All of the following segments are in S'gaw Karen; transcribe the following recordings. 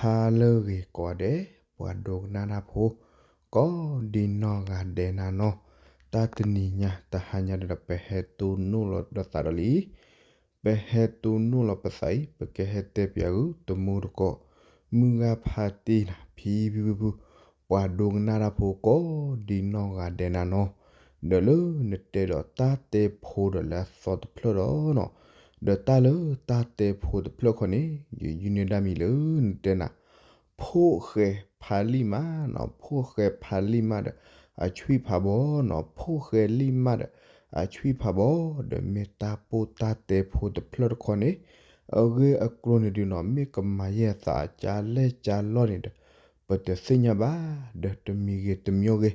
ဟါလၢအဂ့ၤကိးဂၤဒဲး ပှၤဒိကနၣ်တၢ်ဖိ ကိးဒံနီၢ်ဂၤဒဲးနၤနီၤ, တၢ်တနံၤညါတဟါညါဒီးပဟဲတိၢ်နီၣ်လီၤဒီးသးဒီးလံ ပဟဲတိၢ်နီၣ်လီၤပသးအံၤ ပကဟဲတဲပၠးဃုာ် တမူတကိး မုၢ်ဂၤဖါတံၢ်နၤ ဖံဖုဖုဖု ပှၤဒိကနၣ်တၢ်ဖိကိးဒံနီၢ်ဂၤဒဲးနၤနီၤ, ဒီးလၢနတဲဒီးတၢ်တဲဖိဒီးလၢအသီတဖျၢၣ်ဒီးနီၤ, ဒီးတၢ်လၢတၢ်တဲဖိတဖျၢၣ်ခီန့ၣ် ယယုၢ်န့ၢ်ဒၣ်မံၤလၢနတဲနၤ ဖိၣ်ဃဲဖးလံာ်မးနီၤ, ဖိၣ်ဃဲဖးလံာ်မးဒီး အဆွံၣ်ဖးဘီနီၤ, ဖိၣ်ဃဲလံာ်မးဒီး အဆွံၣ်ဖးဘီ, ဒီးမ့ၢ်တၢ်ပိၢ်တၢ်တဲဖိတဖျၢၣ်တခီန့ၣ် အဂ့ၢ်အကျိၤန့ၣ်ဒုးနီၤ မ့ၢ်ကမၤယဲၢ်အသးကလဲၣ်ကလဲၣ်န့ၣ်ဒီး ပတသ့ၣ်ညါဘၣ်, ဒီးတမံၤဂ့ၤတမံၤဂ့ၤ,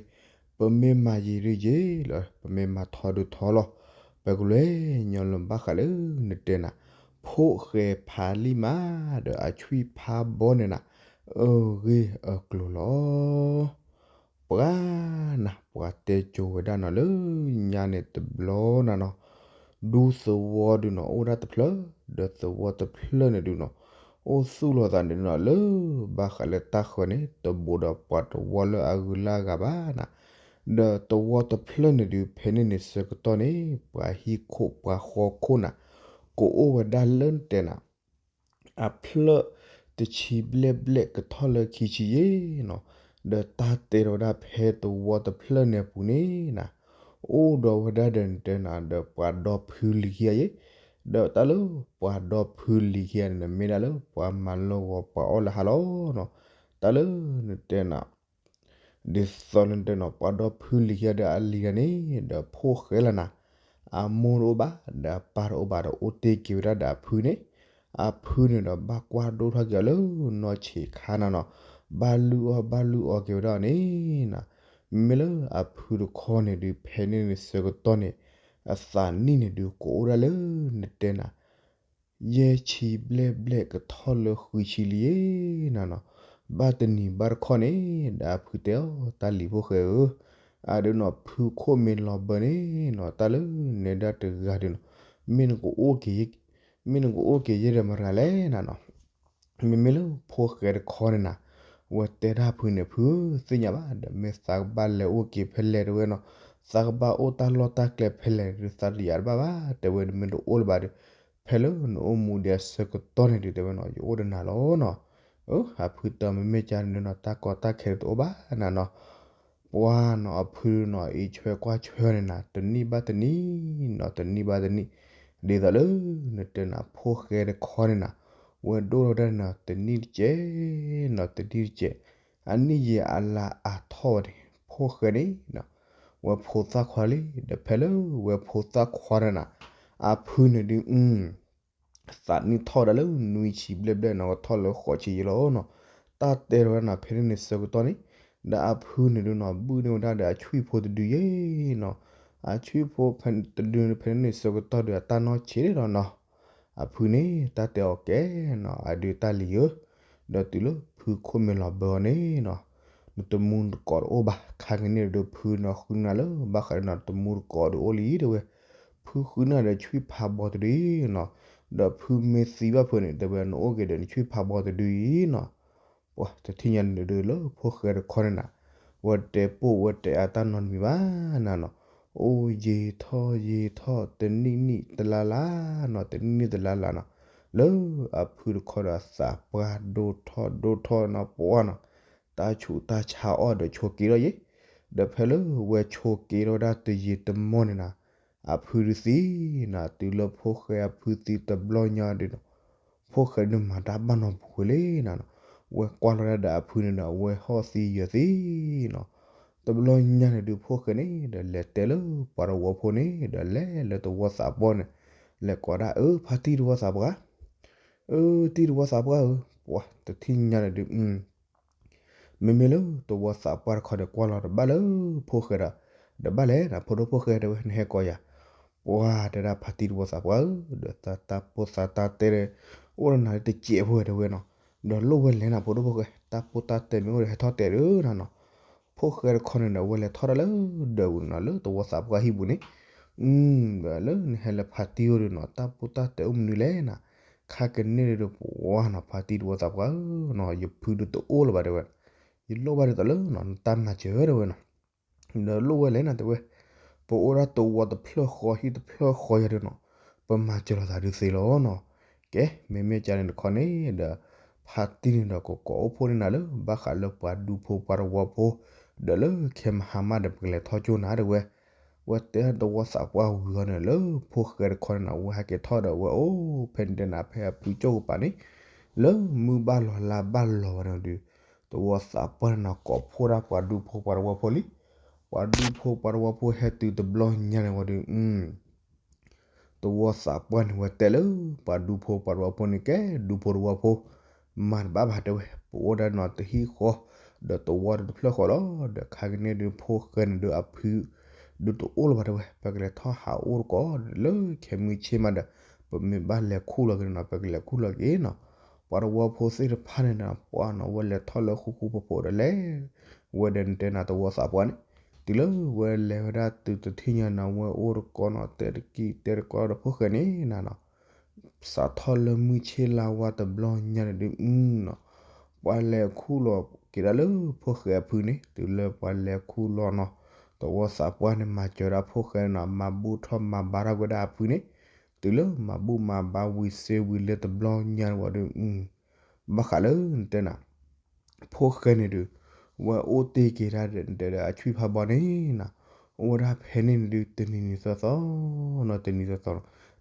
ပမ့ၢ်မၤယံာ်ဒုးယံာ်လီၤ, ပမ့ၢ်မၤထီဒုးထီလီၤ, ပကလဲၤညီလၢဘၣ်ဃးလၢနတဲနၤ ဖိၣ်ဃဲဖးလံာ်မး ဒီးအဆွံၣ်ဖးဘီန့ၣ်နၤ အဂ့ၢ်အကျိၤလီၤ. ပှၤနၤ ပှၤတဲကိၤဝဲဒၣ်နီၤလၢညါန့ၣ်တဘျီနၤနီၤ, ဒူသဝီဒုးနီၤ အိၣ်ဒၣ်တဖျၢၣ်, ဒီးသဝီတဖျၢၣ်န့ၣ်ဒုးနီၤ အိၣ်သူၣ်လီၤသးန့ၣ်နီၤ လၢဘၣ်ဃးလၢတၢ်ဃၢၤန့ၣ် တဘူးဒီးပှၤတဝီလၢအဂုၤလၢအဂၤဘၣ်နၤ, ဒီးသဝီတဖျၢၣ်န့ၣ်ဒုး ဖဲန့ၣ်န့ၣ်ဆၢကတီၢ်န့ၣ် ပှၤဟံၣ်ခိၣ်ပှၤဃီခိၣ်နၤ ကအိၣ်ဝဲဒၣ်လၢနတဲနၤ အဖျၢၣ်တဆံဘျဲၣ်ဘျဲၣ်ကထီၣ်လၢခံဆံယဲၢ်နီၤ, ဒီးတၢ်တဲထီၣ်ဝဲဒၣ်ဖဲသဝီတဖျၢၣ်န့ၣ်အပူၤန့ၣ်နၤ, အိၣ်ဒီးဝဲဒၣ်ဒီးနတဲနၤ ဒီးပှၤဒီဖုလံၤခံဂၤယဲၢ်, ဒီးတၢ်လၢပှၤဒီဖုလံၤခံဂၤန့ၣ် မ့ၢ်ဒၣ်လၢပှၤမၤလၢဂီၤပှၤအီၣ်လၢဟါလီၤနီၤ, တၢ်လၢနတဲနၤ ဒ်သိးလၢနတဲနီၤ ပှၤဒီဖုလံၤခံဂၤဒီးအလံၤတဂၤန့ၣ် ဒီးဖိၣ်ဃဲလီၤနၤ, အမိၢ်တအိၣ်ဘၣ် ဒီးအပၢ်တအိၣ်ဘၣ်ဒီးအိၣ်တ့ၢ်က့ၤဝဲဒၣ်ဒီးအဖုန့ၣ်, အဖုန့ၣ်ဒီးဘၣ်ကွၢ်ဒိၣ်ထီၣ်က့ၤအီၤလၢနီၢ်ဆံးခါနၤနီၤ, ဘၣ်လုၢ်အီၣ်ဘၣ်လုၢ်အီက့ၤဝဲဒၣ်အီၤန့ၣ်နၤ, မ့မ့ၢ်လၢအဖုတခီန့ၣ်ဒုး ဖဲန့ၣ်န့ၣ်ဆၢကတီၢ်န့ၣ် အသးနံၣ်န့ၣ်ဒုးကအိၣ်ဒၣ်လၢနတဲနၤ ယဲၢ်ဆံဘျဲၣ်ဘျဲၣ်ကထီၣ်လၢဃုဆံလံယဲၢ်နၤနီၤ, ဘၣ်တနံၤဘၣ်တခီန့ၣ် ဒီးအဖုတဲအီၤ တၢ်လံၤဖိၣ်ဃဲဧၢ, အဒုးနီၤ ဖုခိၣ်မ့ၢ်လီၤဘၢန့ၣ်နီၤ တၢ်လၢနဲဒၣ်တဂၤဒုးနီၤ, မ့ၢ်နကအိၣ်က့ၤ မ့ၢ်နကအိၣ်က့ၤယဲၢ်ဒီးမတၤလဲၣ်နၤနီၤ မ့မ့ၢ်လၢဖိၣ်ဃဲတခီန့ၣ်နၤ, ဝဲတဲဒၣ်ဖုန့ၣ် ဖုသ့ၣ်ညါဘၣ် ဒီးမ့ၢ်သးကဘၣ်လဲၤအိၣ်က့ၤဖဲလဲၣ်တဲဝဲနီၤ, သးကဘၣ်အိၣ်တၢ်လီၢ်တၢ်ကျဲဖဲလဲၣ်ဒုး သးတယာ်တဘၣ်ဘၣ် တဲဝဲနမ့ၢ်တအိၣ်လၢၤဘၣ်ဒီး ဖဲလၢနအိၣ်မူဒံးအဆၢကတီၢ်န့ၣ်ဒုးတဲဝဲနီၤ ယအိၣ်ဒီးနၤလီၤနီၤ, အဖုတဲအီၤ မ့မ့ၢ်ကန့ၣ်နီၤ တၢ်ကီတၢ်ခဲတအိၣ်ဘၣ်နၤနီၤ ပှၤနီၤ အဖုနီၤ အံးဆွဲကွၢ်ဆွဲန့ၣ်နၤ တနံၣ်ဘၣ်တနံၣ်နီၤ တနံၣ်ဘၣ်တနံၣ်, ဒ်သိးလၢနတဲနၤ ဖိၣ်ဃဲတခီန့ၣ်နၤ, ဝဲဒိၣ်ထီၣ်ဝဲဒၣ်နီၤ တနံၣ်တစဲးနီၤ တနံၣ်တစဲး, အနံၣ်ယံာ်အလါအါထီၣ်ဝဲန့ၣ် ဖိၣ်ဃဲန့ၣ်နီၤ ဝဲဖိသၣ်ခွါလံ ဒီးဖဲလၢဝဲဖိသၣ်ခွါန့ၣ်နၤ, အဖုန့ၣ်ဒုး သးနံၣ်ထီၣ်ဝဲဒၣ်လၢနွံဆံဘျဲၣ်ဘျဲၣ်နီၤ ကထီၣ်လၢဃိးဆံယဲၢ်လီၤနီၤ, တၢ်တဲထီၣ်ဝဲဒၣ်နီၤ ဖဲန့ၣ်န့ၣ်ဆၢကတီၢ်န့ၣ်, ဒီးအဖုန့ၣ်ဒုးနီၤ ဘုၣ်န့ၢ်ဝဲဒၣ်ဒီးအဆွံၣ်ဖိတဒုယဲၢ်နီၤ, အဆွံၣ်ဖိတဒုဖဲန့ၣ်န့ၣ်ဆၢကတီၢ်ဒီးအတၢ်နီၢ်ဆံးလီၤနီၤ, အဖုန့ၣ် တၢ်တဲအီၤကဲနီၤ အဒုးတၢ်လံၤဧၢ, ဒီးတုၤလၢဖုခိၣ်မ့ၢ်လီၤဘၢအီၤန့ၣ်နီၤ, နတမူတကိးတအိၣ်ဘၣ် ခါကနံၣ်ဒုးဖုနီၤ ဃုနၤလၢဘၣ်ဃးဒီးနီၤ တမူတကိးဒုးအိၣ်လံတဲဝဲ, ဖုဃုနၤဒီးဆွံၣ်ဖးဘီတဒုနီၤ, ဒီးဖုမ့ၢ်သံဘၣ်ဖုန့ၣ် တဲဝဲနအိၣ်က့ၤဒီးနဆွံၣ်ဖးဘီတဒုအံၤနီၤ, ပှၤတထံၣ်ညါန့ၣ်ဒုးလၢဖိၣ်ဃဲတခီန့ၣ်နၤ, ဝဲတဲပိာ်ဝဲတဲအတၢ်နီတမံၤဘၣ်နၤနီၤ, အိၣ်ယံာ်ထီၣ်ယံာ်ထီၣ် တနံၣ်နံၣ်တလါလါနီၤ တနံၣ်နံၣ်တလါလါနီၤ, လၢအဖုတခီဒီးအသးပှၢ်ဒိၣ်ထီၣ်ဒိၣ်ထီၣ်နီၤ ပှၢ်နီၤ, တၢ်ဆူးတၢ်ဆါအီၣ်ဒီးဆိးက့ထီၣ်ယဲၢ်, ဒီးဖဲလၢဝဲဆိးက့ထီၣ်ဝဲဒၣ်တယံာ်တမီၢ်န့ၣ်နၤ, အဖုဒုးသံနၤ တုၤလၢဖိၣ်ဃဲအဖုသံတဘျီညါဒုးနီၤ, ဖိၣ်ဃဲဒုးမၤတၢ်ဘၣ်နီတပူၤဝဲလံနၤနီၤ, ဝဲကွၢ်လီၤဒၣ်ဒီးအဖုန့ၣ်ဒီး အဝဲဟီၣ်သံယၢၤသံနီၤ, တဘျီညါန့ၣ်ဒုးဖိၣ်ဃဲန့ၣ်ဒီးလဲၤတဲလၢပှၤတဝီဖိန့ၣ် ဒီးလဲၤလၢတဝီသးပှၢ်န့ၣ်, လဲၤကိးဒၣ် အၢ ဖါတံၢ်တဝီသးပှၢ်, အၢ တံၢ်တဝီသးပှၢ်ဧၢ, ပှၤတထံၣ်ညါန့ၣ်ဒုး မ့မ့ၢ်လၢတဝီသးပှၢ်တခီဒီးကွၢ်လီၤတဘၣ်လၢဖိၣ်ဃဲဒီး, ဒီးဘၣ်လဲၣ်နၤ ဖိဒိၣ်ဖိၣ်ဃဲတဲဝဲ နဟဲကိးယၤ, ပှၤတဲဒၣ်ဖါတံၢ်တဝီသးပှၢ်ဧၢ, ဒီးတၢ်ပိၢ်သးတၢ်တဲဒီး အိၣ်ဒီးနၤလၢတစဲးဖိတဲဝဲနီၤ, ဒီးလိၣ်ဝဲလဲၣ်နၤ ဖိဒိၣ်ဖိၣ်ဃဲ တၢ်ပိၢ်တၢ်တဲမ့ၢ်အိၣ်ဒီးဟဲထီၣ်တဲဒီးနၤနီၤ, ဖိၣ်ဃဲတခီန့ၣ်ဒီး အဝဲလဲၤထီၣ်ဒၣ်လၢဒၢးပူၤနီၤ လၢတဝီသးပှၢ်ဟံၣ်ပူၤန့ၣ်, ဒီးလၢနဟဲလၢဖါတံၢ်အိၣ်ဒီးနီၤ တၢ်ပိၢ်တၢ်တဲအိၣ်မနုၤလဲၣ်နၤ, ခါကန့ၣ်ဒီးပှၤနီၤ ဖါတံၢ်တဝီသးပှၢ်ဧၢနီၤ ယဖုဒုးတအိၣ်လၢၤဘၣ်တဲဝဲ, ယလိၣ်ဘၣ်ဒ်သိးလၢနီၤ နတၢ်မၤစၢၤတဲဝဲနီၤ, ဒီးလိၣ်ဝဲလဲၣ်နီၤတဲဝဲ, ပအိၣ်ဒၣ်တဝီတဖျၢၣ်ဃီဟံၣ်တဖျၢၣ်ဃီယၤဒုးနီၤ, ပမၤစၢၤလိာ်သးဒုးသ့လီၤနီၤ, ကဲ မ့မ့ၢ်ကန့ၣ်တခီန့ၣ်ဒီး ဖါတံၢ်န့ၣ်ဒီးကကိးအိၣ်ဖှိၣ်န့ၢ်နၤလၢ ဘၣ်ဃးလၢပှၤဒူဖိပှၤတဝီဖိ, ဒီးလၢခဲမဟါမၢ်ဒီးပကလဲၤထီၣ်ကၠိနၤတဲဝဲ, ဝဲတဲတဝီသးပှၢ်ဝံၤအီၤန့ၣ်လၢဖိၣ်ဃဲတခီန့ၣ်နီၤ ဝဲဟဲက့ၤထီၣ်ဒီးဝဲအိၣ်ဖဲန့ၣ်တဲနၤဖဲအဖုကၠိၣ်ကပၤန့ၣ်, လၢမုၢ်ဘၣ်လီၤလါဘၣ်လီၤဝဲန့ၣ်ဒီး, တဝီသးပှၢ်န့ၣ်နီၤ ကိးဖှိၣ်ဒၣ်ပှၤဒူဖိပှၤတဝီဖိလံ, ပှၤဒူဖိပှၤတဝီဖိဟဲတုၤတဘျီညါန့ၣ်ဝံၤဒီး တဝီသးပှၢ်န့ၣ်ဝဲတဲလၢ ပှၤဒူဖိပှၤတဝီဖိန့ၣ် ကဲဒူဖိတဝီဖိ, မၤတဘၣ်ဘၣ်တဲဝဲ, ပအိၣ်ဒၣ်နီၤတဟံၣ်ဃီ, ဒီးတဝီဒီးတဖျၢၣ်ဃီလီၤ, ဒီးခါကန့ၣ်ဒုးဖိၣ်ဃဲန့ၣ်ဒုးအဖု ဒုးတအိၣ်လၢၤဘၣ်တဲဝဲ, ပကလဲၤထီၣ်ဟးအိၣ်တကိး လၢခဲမုၢ်ဆ့ၣ်မးဒီး ပမ့ၢ်ဘၣ်လဲၤခူၣ်လီၤက့ၤန့ၣ်နီၤ ပကလဲၤခူၣ်လီၤက့ၤနီၤ, ပှၤတဝီဖိသ့ၣ်တဖၣ်န့ၣ်နီၤ ပှၤနီၤ ဝဲလဲၤထီၣ်လၢဃူဃူဖိးဖိးဒီးလဲၤ ဝဲဒီးနတဲနၤတဝီသးပှၢ်န့ၣ်, တုၤလၢဝဲလဲၤဝဲဒၣ်တုၤတထံၣ်ညါနီၤ ဝဲအိၣ်တကိးနီၤ တဲတကံၢ်တဲတကိးဒီးဖိၣ်ဃဲန့ၣ်နၤနီၤ စးထီၣ်လၢမုၢ်ဆ့ၣ်လါဝါတဘျီညါန့ၣ်ဒုးနီၤ, ပှၤလဲၤခူၣ်လီၤက့ၤဒၣ်လၢဖိၣ်ဃဲအဖုန့ၣ် တုၤလၢပှၤလဲၤခူၣ်လီၤနီၤ, တဝီသးပှၢ်န့ၣ် မၤစၢၤဒၣ်ဖိၣ်ဃဲနီၤ မၤဘူၣ်ထီၣ်မၤဘါထီၣ်က့ၤဒၣ်အဖုန့ၣ်, တုၤလၢမၤဘူၣ်မၤဘါဝံၤစ့ဝံၤလၢတဘျီညါန့ၣ်ဝံၤဒီး ဘၣ်ဃးလၢနတဲနၤ ဖိၣ်ဃဲန့ၣ်ဒုး ဝဲအိၣ်တ့ၢ်က့ၤဒၣ်ဒီးအဆွံၣ်ဖးဘီန့ၣ်နီၤ, အိၣ်ဝဲဒၣ်ဖဲန့ၣ်န့ၣ်ဒုး တနံၤနံၤသီသီနီၤ တနံၤသီသီနီၤ,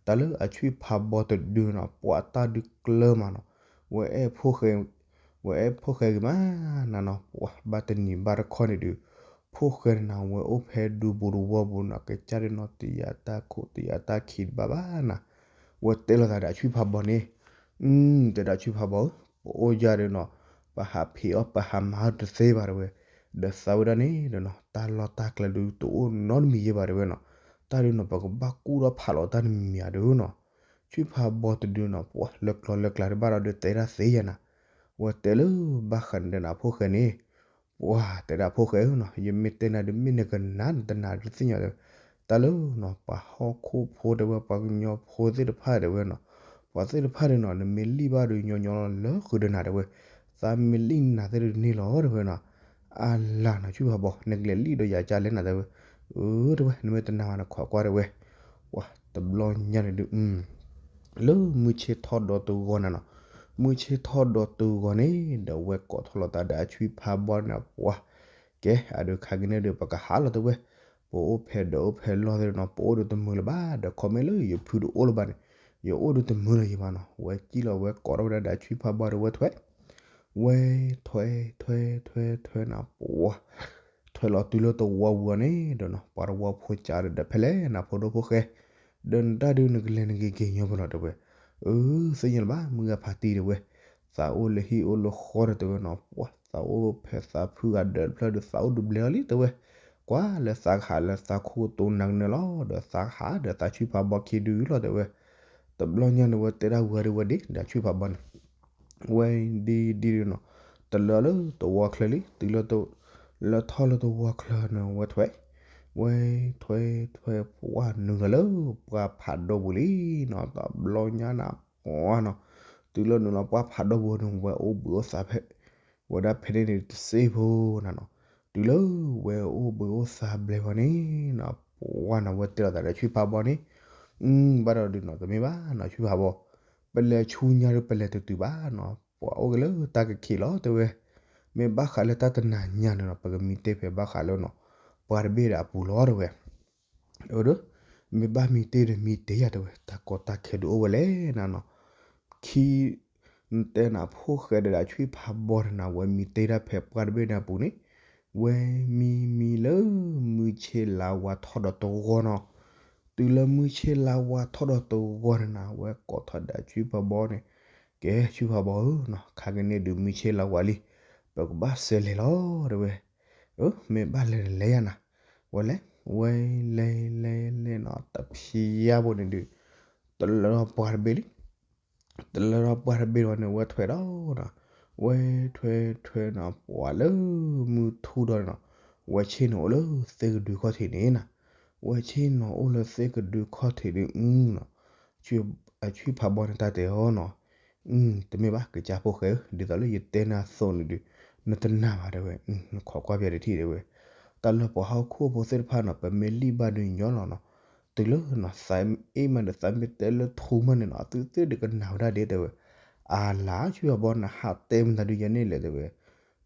တၢ်လၢအဆွံၣ်ဖးဘီတဒုနီၤ ပှၤတၢ်ဒုးကျၢၤမးနီၤ, ဝဲအဲၣ်ဖိၣ်ဃဲ ဝဲအဲၣ်ဖိၣ်ဃဲဂ့ၤမးနၤနီၤ ပှၤဘၣ်တနံၤဘၣ်တခီန့ၣ်ဒုး ဖိၣ်ဃဲန့ၣ်နၤ ဝဲအိၣ်ဖဲဒူပူၤတဝီပူၤနီၤ ကစၢ်ဒုးနီၤ တယာ်တၢ်ခိၣ်တယာ်တၢ်ခံတဘၣ်ဘၣ်နၤ, ဝဲတဲလိာ်သးဒီးအဆွံၣ်ဖးဘီန့ၣ် တဲဒၣ်အဆွံၣ်ဖးဘီဧၢ, ပအိၣ်ယၤဒီးနီၤ, ပဟးဖံးအီၣ်ပဟးမၤအီၣ်တသ့ဘၣ်တဲဝဲ, ဒီးသးဝဲဒၣ်န့ၣ်ဒီးနီၤ တၢ်လီၢ်တၢ်ကျဲဒုးတအိၣ်နီတမံၤယဲဘၣ်တဲဝဲနီၤ, တၢ်ဒုးနီၤ ပကဘၣ်ကူၣ်ထီၣ်ဖးလီၤတၢ်တမံၤမံၤဧါဒီးနီၤ, ဆွံၣ်ဖးဘီတဒုနီၤ ပှၤလၢကျီလၢကျါတဘၣ်ဒီးဒုးတဲဒၣ်သ့ယဲနၤ, ဝဲတဲလၢဘၣ်ဃးနတဲနၤဖိၣ်ဃဲန့ၣ် ပှၤတဲဒၣ်ဖိၣ်ဃဲဧၢနီၤ ယမ့ၢ်တဲနၤဒုးမ့ၢ်နကနၣ်နတနၢ်တသ့ၣ်ညါတဲဝဲ, တၢ်လၢနီၤ ပှၤဟီၣ်ခိၣ်ဖိတဲဝဲ ပှၤကညီဖိသ့ၣ်တဖၣ်တဲဝဲနီၤ, ပှၤသ့ၣ်တဖၣ်န့ၣ်နီၤ နမ့ၢ်လံၣ်ဘၣ်ဒီးညီညီလီၤလၢဃုာ်ဒီးနၤတဲဝဲ, သးမ့ၢ်လံၣ်နၤသ့ၣ်တန့ၢ်လီၤတဲဝဲနီၤ, အလၢ်နီၤ ဆွံၣ်ဖးဘီ နကလဲၤလံၣ်ဒီးယၤကၢ်လဲၣ်နၤတဲဝဲ, အၢ တဲဝဲ နမ့ၢ်တနာ်ဘၣ်နခိးကွၢ်တဲဝဲ, ပှၤတဘျီညါန့ၣ်ဒုး လၢမုၢ်ဆ့ၣ်ထီၣ်ဒီးတဂီၤနၤနီၤ, မုၢ်ဆ့ၣ်ထီၣ်ဒီးတဂီၤန့ၣ် ဒီးဝဲကိးထီၣ်လိာ်သးဒီးအဆွံၣ်ဖးဘီန့ၣ် ပှၤ ကဲ အဒုးခါကန့ၣ်ဒုး ပကဟးလီၤတဲဝဲ, ပအိၣ်ဖဲဒီးအိၣ်ဖဲလီၢ်သ့ၣ်နီၤ ပအိၣ်ဒီးတမုာ်လၢၤဘၣ် ဒီးခီမ့ၢ်လၢယဖုတအိၣ်လၢၤဘၣ်န့ၣ်, ယအိၣ်ဒီးတမုာ်လၢၤယဘၣ်နီၤ, ဝဲကံၣ်လီၤဝဲကိးထီၣ်ဝဲဒၣ်ဒီးအဆွံၣ်ဖးဘီဒီးဝဲထွဲ ဝဲထွဲထွဲထွဲထွဲနီၤ ပှၤ ထွဲလီၤတုၤလၢတဝီပူၤအီၤန့ၣ်ဒီးနီၤ ပှၤတဝီဖိကးဒီး ဒီးဖဲလဲၣ်နၤဖိဒိၣ်ဖိၣ်ဃဲ, ဒီးနတၢ်ဒုးနကလဲၤနဂ့ၤက့ၤညီပနီၤတဲဝဲ, အၢ သ့ၣ်ညါလၢၤဘၣ် မုၢ်ဂၤဖးတံၢ်တဲဝဲ, သးအိၣ်လၢဟံၣ်အိၣ်လၢဃီဒီးတဲဝဲနီၤ ပှၤသးအိၣ်ဖဲသးဖုဂၤဒီးတဖျၢၣ်ဒီး သးအိၣ်ဒုးဘျဲလီၤလံတဲဝဲ, ကွၢ်လၢသးကဟးလၢသးခိၣ်တိၤနၤကနၢလီၤ ဒီးသးကဟးဒီးသးဆွံၣ်ဖးဘီခံဒုလီၤတဲဝဲ, တဘျီညါန့ၣ်ဝဲတဲဒၣ်ဝဲဒၣ်ဝဲဒ် ဒီးဆွံၣ်ဖးဘီန့ၣ် ဝဲဒ်ဒ်နီၤ, တလၢလၢတဝီချၢလံ တုၤလၢ လၢထီၣ်လၢတဝီချၢန့ၣ် ဝဲထွဲ, ဝဲထွဲထွဲပှၤနုာ်လီၤလၢပှၢ်ဖးဒိၣ်ပူၤလံနီၤ, တဘျီညါန့ၣ် ပှၤနီၤ, တုၤလၢနုာ်လီၤပှၢ်ဖးဒိၣ်ပူၤန့ၣ် ဝဲအိၣ်ဘှံးအိၣ်သါဖဲ ဝဲဒၣ်ဖဲန့ၣ်န့ၣ်တစ့ဖိနၤနီၤ, တုၤလၢဝဲအိၣ်ဘှံးအိၣ်သါဘျဲၣ်ဝဲန့ၣ်နီၤ ပှၤနီၤ ဝဲတဲလိာ်သးဒီးဆွံၣ်ဖးဘီန့ၣ်, ဘၣ်ဒီးဒုးနီၤ တမ့ၢ်ဘၣ်နီၤ ဆွံၣ်ဖးဘီ, ပလဲၤဆူညါဒီးပလဲၤတတုၤဘၣ်နီၤ ပှၤအိၣ်က့ၤလၢတၢ်ကခံးလီၤတဲဝဲ, မ့ၢ်ဘၣ်ဃးလၢတၢ်တနၤညါန့ၣ်နီၤ ပကမံတ့ၢ်ဖဲဘၣ်ဃးလၢနီၤ ပှၢ်တဘ့ၣ်ဒီးအပူၤလီၤတဲဝဲ အၢ ဒီး မ့ၢ်ဘၣ်မံတ့ၢ်ဒီးမံတ့ၢ်ယၤတဲဝဲ တၢ်ကီတၢ်ခဲဒုးအိၣ်ဝဲလဲၣ်နၤနီၤ, ခံ နတဲနၤဖိၣ်ဃဲဒီးအဆွံၣ်ဖးဘီန့ၣ်နၤ ဝဲမံတ့ၢ်ဒၣ်ဖဲပှၢ်တဘ့ၣ်န့ၣ်အပူၤန့ၣ်, ဝဲမံမံလၢမုၢ်ဆ့ၣ်လါဝါထီၣ်ဒီးတဂီၤနီၤ, တုၤလၢမုၢ်ဆ့ၣ်လါဝါထီၣ်ဒီးတဂီၤန့ၣ်နၤ ဝဲကိးထီၣ်ဒီးအဆွံၣ်ဖးဘီန့ၣ်, ကဲ ဆွံၣ်ဖးဘီဧၢနီၤ ခါကန့ၣ်ဒုးမုၢ်ဆ့ၣ်လါဝါလံ, ပကဘၣ်စဲးလဲၤလီၤတဲဝဲ အၢ မ့ၢ်ဘၣ်လဲၤန့ၣ်လဲၤယၤနၤ, ဝဲလဲၤ ဝဲလဲၤလဲၤလဲၤနီၤ တဖျါဘိန့ၣ်ဒုး တလၢထီၣ်ပှၢ်တဘ့ၣ်လံ, တလၢထီၣ်ပှၢ်တဘ့ၣ်ဝဲန့ၣ် ဝဲထွဲဒီးနီၤ, ဝဲထွဲထွဲနီၤ ပှၤလၢမုၢ်ထူၣ်ဒီးနီၤ, ဝဲဆ့ၣ်နီၤအိၣ်လၢသ့ၣ်ကဒုခီၣ်ထံးန့ၣ်နၤ, ဝဲဆ့ၣ်နီၤအိၣ်လၢသ့ၣ်ကဒုခီၣ်ထံးဒုးနီၤ, ဆ့ၣ် အဆွံဖးဘီန့ၣ်တၢ်တဲအီၤနီၤ, တမ့ၢ်ဘၣ် ကစၢ်ဖိၣ်ဃဲဧၢ, ဒ်သိးလၢယတဲနၤအသိးန့ၣ်ဒီး နတနာ်ဘၣ်တဲဝဲ, နခိးကွၢ်ပၠးတထံၣ်တဲဝဲ, တၢ်လၢပှၤဟီၣ်ခိၣ်ဖိသ့ၣ်တဖၣ်နီၤ ပမ့ၢ်လံၣ်ဘၣ်ဒုးညီလီၤနီၤ, တုၤလၢနီၤ သးအ့ၣ်မးဒီးသးမ့ၢ်တဲလၢထူမးန့ၣ်နီၤ အသုသ့ၣ်ဒုးကနၣ်ဝဲဒၣ်ဒ်တဲဝဲ, အလၤ ဆွံဖးဘီ နဟးတဲမတၤဒုးယၤန့ၣ်လဲၣ်တဲဝဲ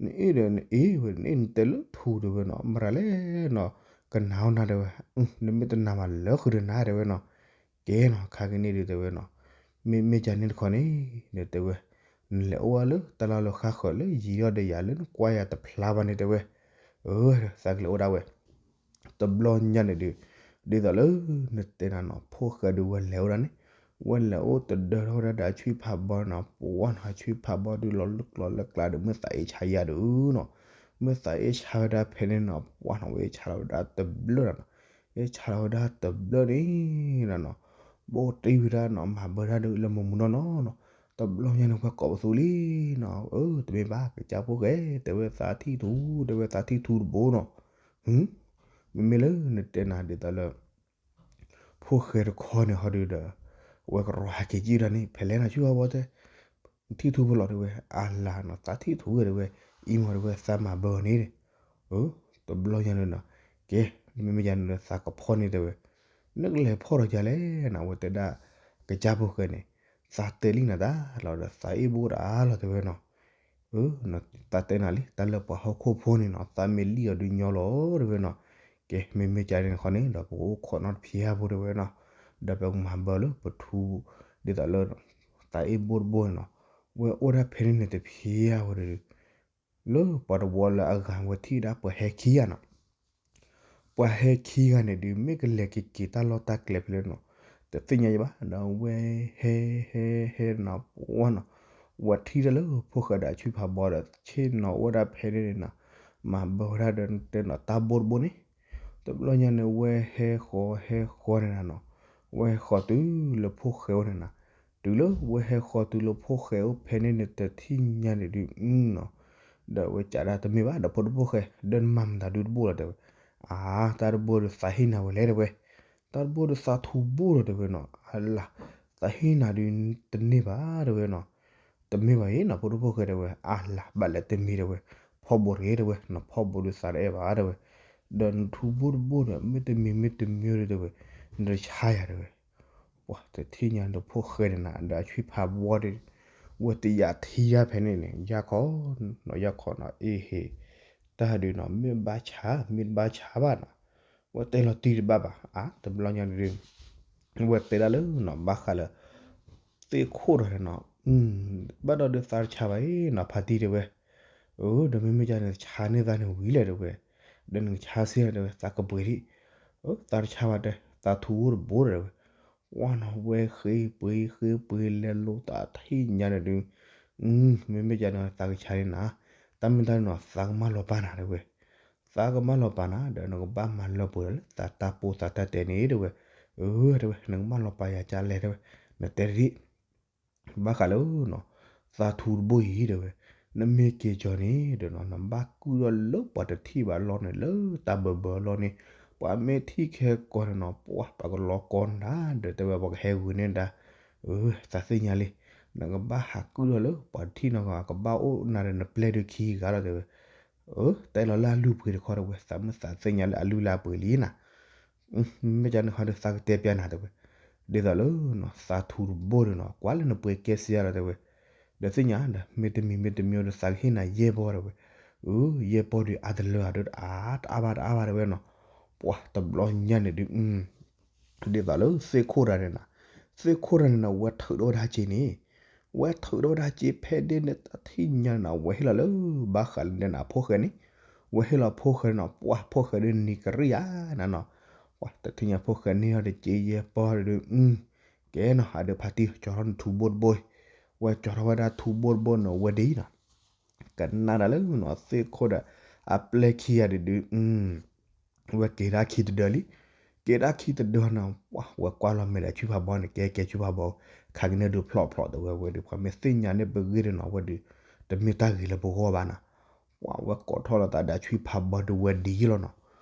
နအ့ၣ်ဒီးနအ့ၣ်ဝဲ နအ့ၣ်နတဲလၢထူတဲဝဲနီၤ မရၤလဲၣ်နီၤ, ကနၣ်ဝဲနၤတဲဝဲ, နမ့ၢ်တနာ်ဘၣ်လၢဃုာ်ဒီးနၤတဲဝဲနီၤ, ကဲနီၤ ခါကန့ၣ်ဒုးတဲဝဲနီၤ, မ့မ့ၢ်ကန့ၣ်တခီန့ၣ် တဲဝဲ, နလဲၤအိၣ်ဝဲလၢတၢ်လီၢ်လၢဃါဃၢၤလၢယံၤထီၣ်ဒီးယၤလၢနကွၢ်ယၤတဖျါဘၣ်န့ၣ်တဲဝဲ, အၢ သးကလဲၤအိၣ်ဒၣ်ဝဲ တဘျီညါန့ၣ်ဒုး, ဒ်သိးလၢနတဲနၤနီၤ ဖိၣ်ဃဲဒုးဝဲလဲၤအိၣ်ဒၣ်န့ၣ်, ဝဲလဲၤအိၣ်တဒၢထီၣ်ဝဲဒၣ်ဒီးအဆွံဖးဘီနီၤ ပှၢ်နီၤ အဆွံဖးဘီဒုးလီၤလၢကျီလၢကျါဒီး မ့ၢ်သးအ့ၣ်ဆါယၤဒုးနီၤ, မ့ၢ်သးအ့ၣ်ဆါဝဲဒၣ်ဖဲန့ၣ်နီၤ ပှၢ်နီၤ ဝဲအ့ၣ်ဆါလီၤဝဲဒၣ်တဘျၢနီၤ, အ့ၣ်ဆါလီၤဝဲဒၣ်တဘျၢန့ၣ်နီၤ, ဘိၣ်တံၢ်ဝဲဒၣ်နီၤ မၤဘၢဒၣ်ဒုးလၢမုၢ်မုၢ်နီၢ်နီၢ်နီၤ, တဘျီညါန့ၣ် ဝဲကိးပသူလံနီၤ, အၢ တမ့ၢ်ဘၣ် ကစၢ်ဖိၣ်ဃဲ တဲဝဲသးထံၣ်ထူ တဲဝဲသးထံၣ်ထူတဘိနီၤ မ့မ့ၢ်လၢနတဲနၤဒ်သိးလၢ ဖိၣ်ဃဲတခီန့ၣ်ဟီဒုးဒီး, အဝဲကရီဟဲက့ၤကံၣ်ဒၣ်န့ၣ် ဖဲလဲၣ်နၤဆူဟီဘီတဲ, ထံၣ်ထူဖိလီၤတဲဝဲ, အလၤနီၤ သးထံၣ်ထူဝဲတဲဝဲ, အံၤမ့ၢ်တဲဝဲသးမၤဘၢအီၤန့ၣ်, တဘျီညါန့ၣ်နီၤ, ကဲ, မ့မ့ၢ်ယၤန့ၣ်ဒီးသးကဖီၣ်န့ၢ်တဲဝဲ, နကလဲၤဖီၣ်ဒီးယၤလဲၣ်နီၤ အဝဲတဲဒၣ်, ကစၢ်ဖိၣ်ဃဲန့ၣ်, သးတဲလံနၤတၢ်လီၤဒီးသးအ့ၣ်ဘိတၢ်လီၤတဲဝဲနီၤ အၢ, သးတဲနၤလံ တၢ်လၢပှၤဟီၣ်ခိၣ်ဖိန့ၣ်နီၤ သးမ့ၢ်လံၣ်အီၤဒုးညီလီၤတဲဝဲနီၤ, ကဲ မ့မ့ၢ်ကန့ၣ်တခီန့ၣ် ဒီးပကအိၣ်ခိးနီတဖျါဖိတဲဝဲနီၤ, ဒီးပကမၤဘၢလၢပထူ, ဒ်သိးလၢ, သးအ့ၣ်ဘိတဘိန့ၣ်နီၤ, ဝဲအိၣ်ဒၣ်ဖဲန့ၣ်န့ၣ်တဖျါဖိဒီး, လၢပှၤတဝီလၢအဂၤဝဲထံၣ်ဒၣ်ပှၤဟဲခံဂၤနီၤ ပှၤဟဲခံဂၤန့ၣ်ဒုး မ့ၢ်ကလဲၤက့ၤက့ၤတၢ်လီၢ်တၢ်ကျဲဖဲလဲၣ်နီၤ, တသ့ၣ်ညါယဘၣ် ဒီးဝဲဟဲဟဲဟဲနီၤ ပှၢ်နီၤ, ဝဲထံၣ်တၢ်လၢဖိၣ်ဃဲဒီးအဆွံဖးဘီဒီး ဆ့ၣ်နီၤအိၣ်ဝဲဒၣ်ဖဲန့ၣ်န့ၣ်နီၤ, မၤဘၢဝဲဒၣ်ဒီးတဲနီၤတၢ်ဘိတဘိန့ၣ်, တဘျီညါန့ၣ် ဝဲဟဲဃီၤဟဲဃီၤန့ၣ်နၤနီၤ, ဝဲဟဲဃီၤတုၤလၢဖိၣ်ဃဲအိၣ်န့ၣ်နၤ, တုၤလၢဝဲဟဲဃီၤတုၤလၢဖိၣ်ဃဲအိၣ်ဖဲန့ၣ်န့ၣ် တထံၣ်ညါန့ၣ်ဒုး နီၤ, ဒီးဝဲကးဒၣ်တမ့ၢ်ဘၣ် ဒီးဖိတဖိၣ်ဃဲ ဒီးနမၤမတၤဒုးတဘိလီၤတဲဝဲ, အါ တၢ်တဘိဒီးသးဟ့ၣ်နၤဝဲလဲၣ်တဲဝဲ, တၢ်တဘိဒီးသးထူဘိလီၤတဲဝဲနီၤ အလၤ, သးဟ့ၣ်နၤဒုးတန့ၢ်ဘၣ်တဲဝဲနီၤ, တမ့ၢ်ဘၣ်အံၤနီၤ ဖိတဖိၣ်ဃဲတဲဝဲ အလၤ ဘၣ်လဲၤတမံၤတဲဝဲ, ဖီၣ်ဘိတဂ့ၤတဲဝဲ နဖီၣ်ဘိဒုးသးတအဲၣ်ဘၣ်တဲဝဲ, ဒီးနထူဘိတဘိဒီး မ့ၢ်တမံၤမ့ၢ်တမံၤဒီးတဲဝဲ, နတဆါယၤတဲဝဲ ပှၤတထံၣ်ညါဒီးဖိၣ်ဃဲန့ၣ်နၤ ဒီးအဆွံဖးဘီဒီး, ဝဲတယာ်ထံယါဖဲန့ၣ်န့ၣ် ယါခီ, နီၤယါခီနီၤ အ့ဟ့ၣ်, တၢ်ဒုးနီၤ မ့ၢ်ဘၣ်ဆါ မ့ၢ်တဘၣ်ဆါဘၣ်နီၤ, ဝဲတဲလီၤတံၢ်တဘၣ်ဘၣ် အါ တဘျီညါဒုး, ဝဲတဲဒၣ်လၢနီၤ ဘၣ်ဃးလၢ သ့ၣ်ခိၣ်ဒီးန့ၣ်နီၤ, ဘၣ်ဒီးဒုးသးတဆါဘၣ်အံၤနီၤ ဖါတံၢ်တဲဝဲ, အၢ ဒီးမ့မ့ၢ်ကန့ၣ် ဆါန့ၢ်သးန့ၣ်ဝံၤလဲၣ်တဲဝဲ, ဒီးနကဆါစ့ၢ်တဲဝဲ သးကပှ့ၤဒံး, သးတဆါဘၣ်တဲ သးထူအိၣ်တဘိတဲဝဲ, ဝါနီၤ ဝဲဃ့ပှ့ၤဃ့ပှ့ၤလဲၤလိာ်သးထံၣ်ညါန့ၣ်ဒုး, မ့မ့ၢ်ကန့ၣ် သးကဆါန့ၢ်နၤ, တၢ်မ့ၢ်တၢ်န့ၣ်နီၤ သးကမၢလီၤပာ်နၤတဲဝဲ, သးကမၢလီၤပာ်နၤ ဒီးနကဘၣ်မၤလၢပှဲၤဒီးလၢသးတၢ်ပီသးတၢ်တဲန့ၣ်တဲဝဲ, အၢ တဲဝဲ နကမၢလီၤပာ်ယၤကလဲၣ်တဲဝဲ, နတဲတဒံး ဘၣ်ဃးလၢနီၤ, သးထူတဘိအံၤတဲဝဲ, နမ့ၢ်က့ၤကီၤန့ၣ်ဒီးနီၤ နဘၣ်ကုၢ်ထီၣ်လၢပှၤတထံၣ်ဘၣ်လီၢ်န့ၣ် လၢတၢ်ဘၢဘၢလီၢ်န့ၣ်, ပှၤမ့ၢ်ထံၣ်ခဲကီၢ်န့ၣ်နီၤ ပှၤပှၤကလီၤကီနၤ ဒီးတဲဝဲပှၤကဟဲဂုာ်န့ၢ်နၤ, အၢ သးသ့ၣ်ညါလံ, နကဘၣ်ဟးကုၢ်ထီၣ်လၢပှၤတထံၣ်နီၤ ကဘၣ်အိၣ်နၤဒီးနပျဲၢ်ဒုးခံဂၤလီၤတဲဝဲ, အၢ တဲလီၤလၢအလုၢ်ပှ့ၤတခီတဲဝဲ သးမုၢ်သးသ့ၣ်ညါလၢအလုၢ်လၢအပှ့ၤလံနၤ မ့ၢ်ကန့ၣ်ဟီဒီးသးကတဲပျးနၤတဲဝဲ, ဒ်သိးလၢနီၤ သးထူတဘိဒီးနီၤ ကွၢ်လၢနပှ့ၤကဲစံးယါလီၤတဲဝဲ, ဒီးသ့ၣ်ညါဒီး မ့တမံၤမ့တမံၤဒီးသးကဟ့ၣ်နၤယဲၢ်ပီၢ်တဲဝဲ, အၢ ယဲၢ်ပီၢ်ဒီးအါတလၢအါဒီးတအါတအါဘၣ်တအါဘၣ်တဲဝဲနီၤ, ပှၤတဘျီညါန့ၣ်ဒုး ဒ်သိးလၢသ့ၣ်ခိၣ်တဂၤန့ၣ်နၤ, သ့ၣ်ခိၣ်တဂၤန့ၣ်နၤ ဝဲထုးထီၣ်ဝဲဒၣ်စ့န့ၣ်, ဝဲထုးထီၣ်ဝဲဒၣ်စ့ဖဲဒ့န့ၣ်တထံၣ်ညါန့ၣ်နၤ ဝဲဟ့ၣ်လီၤလၢ ဘၣ်ဃးလၢဒဲနၤအဖိၣ်ဃဲန့ၣ်, ဝဲဟ့ၣ်လီၤဖိၣ်ဃဲန့ၣ်နၤ ပှၤဖိၣ်ဃဲဒုးနံၤကရံၣ်ဧါနၤနီၤ, ပှၤတထံၣ်ညါဖိၣ်ဃဲန့ၣ်ဒီးစ့ယဲၢ်ပီၢ်ဒီး ကဲနီၤ အဒုးဖါတံၢ်ကၠီထီၣ်နထူဘိတဘိ, ဝဲကၠီထီၣ်ဝဲဒၣ်ထူဘိတဘိန့ၣ် ဝဲဒ်အံၤနီၤ, ကနၣ်ဒၣ်လၢနီၤ သ့ၣ်ခိၣ်ဒီး အပျဲၢ်ခံဂၤဒုးဒုး ဝဲက့ၤဒၣ်ခံတဒၢလံ, က့ၤဒၣ်ခံတဒၢန့ၣ် ပှၤဝဲကွၢ်လီၤမဲာ်ဒီးဆွံဖးဘီန့ၣ် ကဲကဲဆွံဖးဘီ, ခါကန့ၣ်ဒုးဖျိးဖျိးတဲဝဲဝဲဒုး ပှၤမ့ၢ်သ့ၣ်ညါန့ၣ်ပဂ့ၢ်ဒီးနီၤ ဝဲဒုး တမ့ၢ်တၢ်ဂ့ၤလၢပဂီၢ်ဘၣ်နၤ, ပှၤဝဲကိးထီၣ်လီၤသးဒီးဆွံဖးဘီဒုးဝဲဒ်အံၤလီၤနီၤ,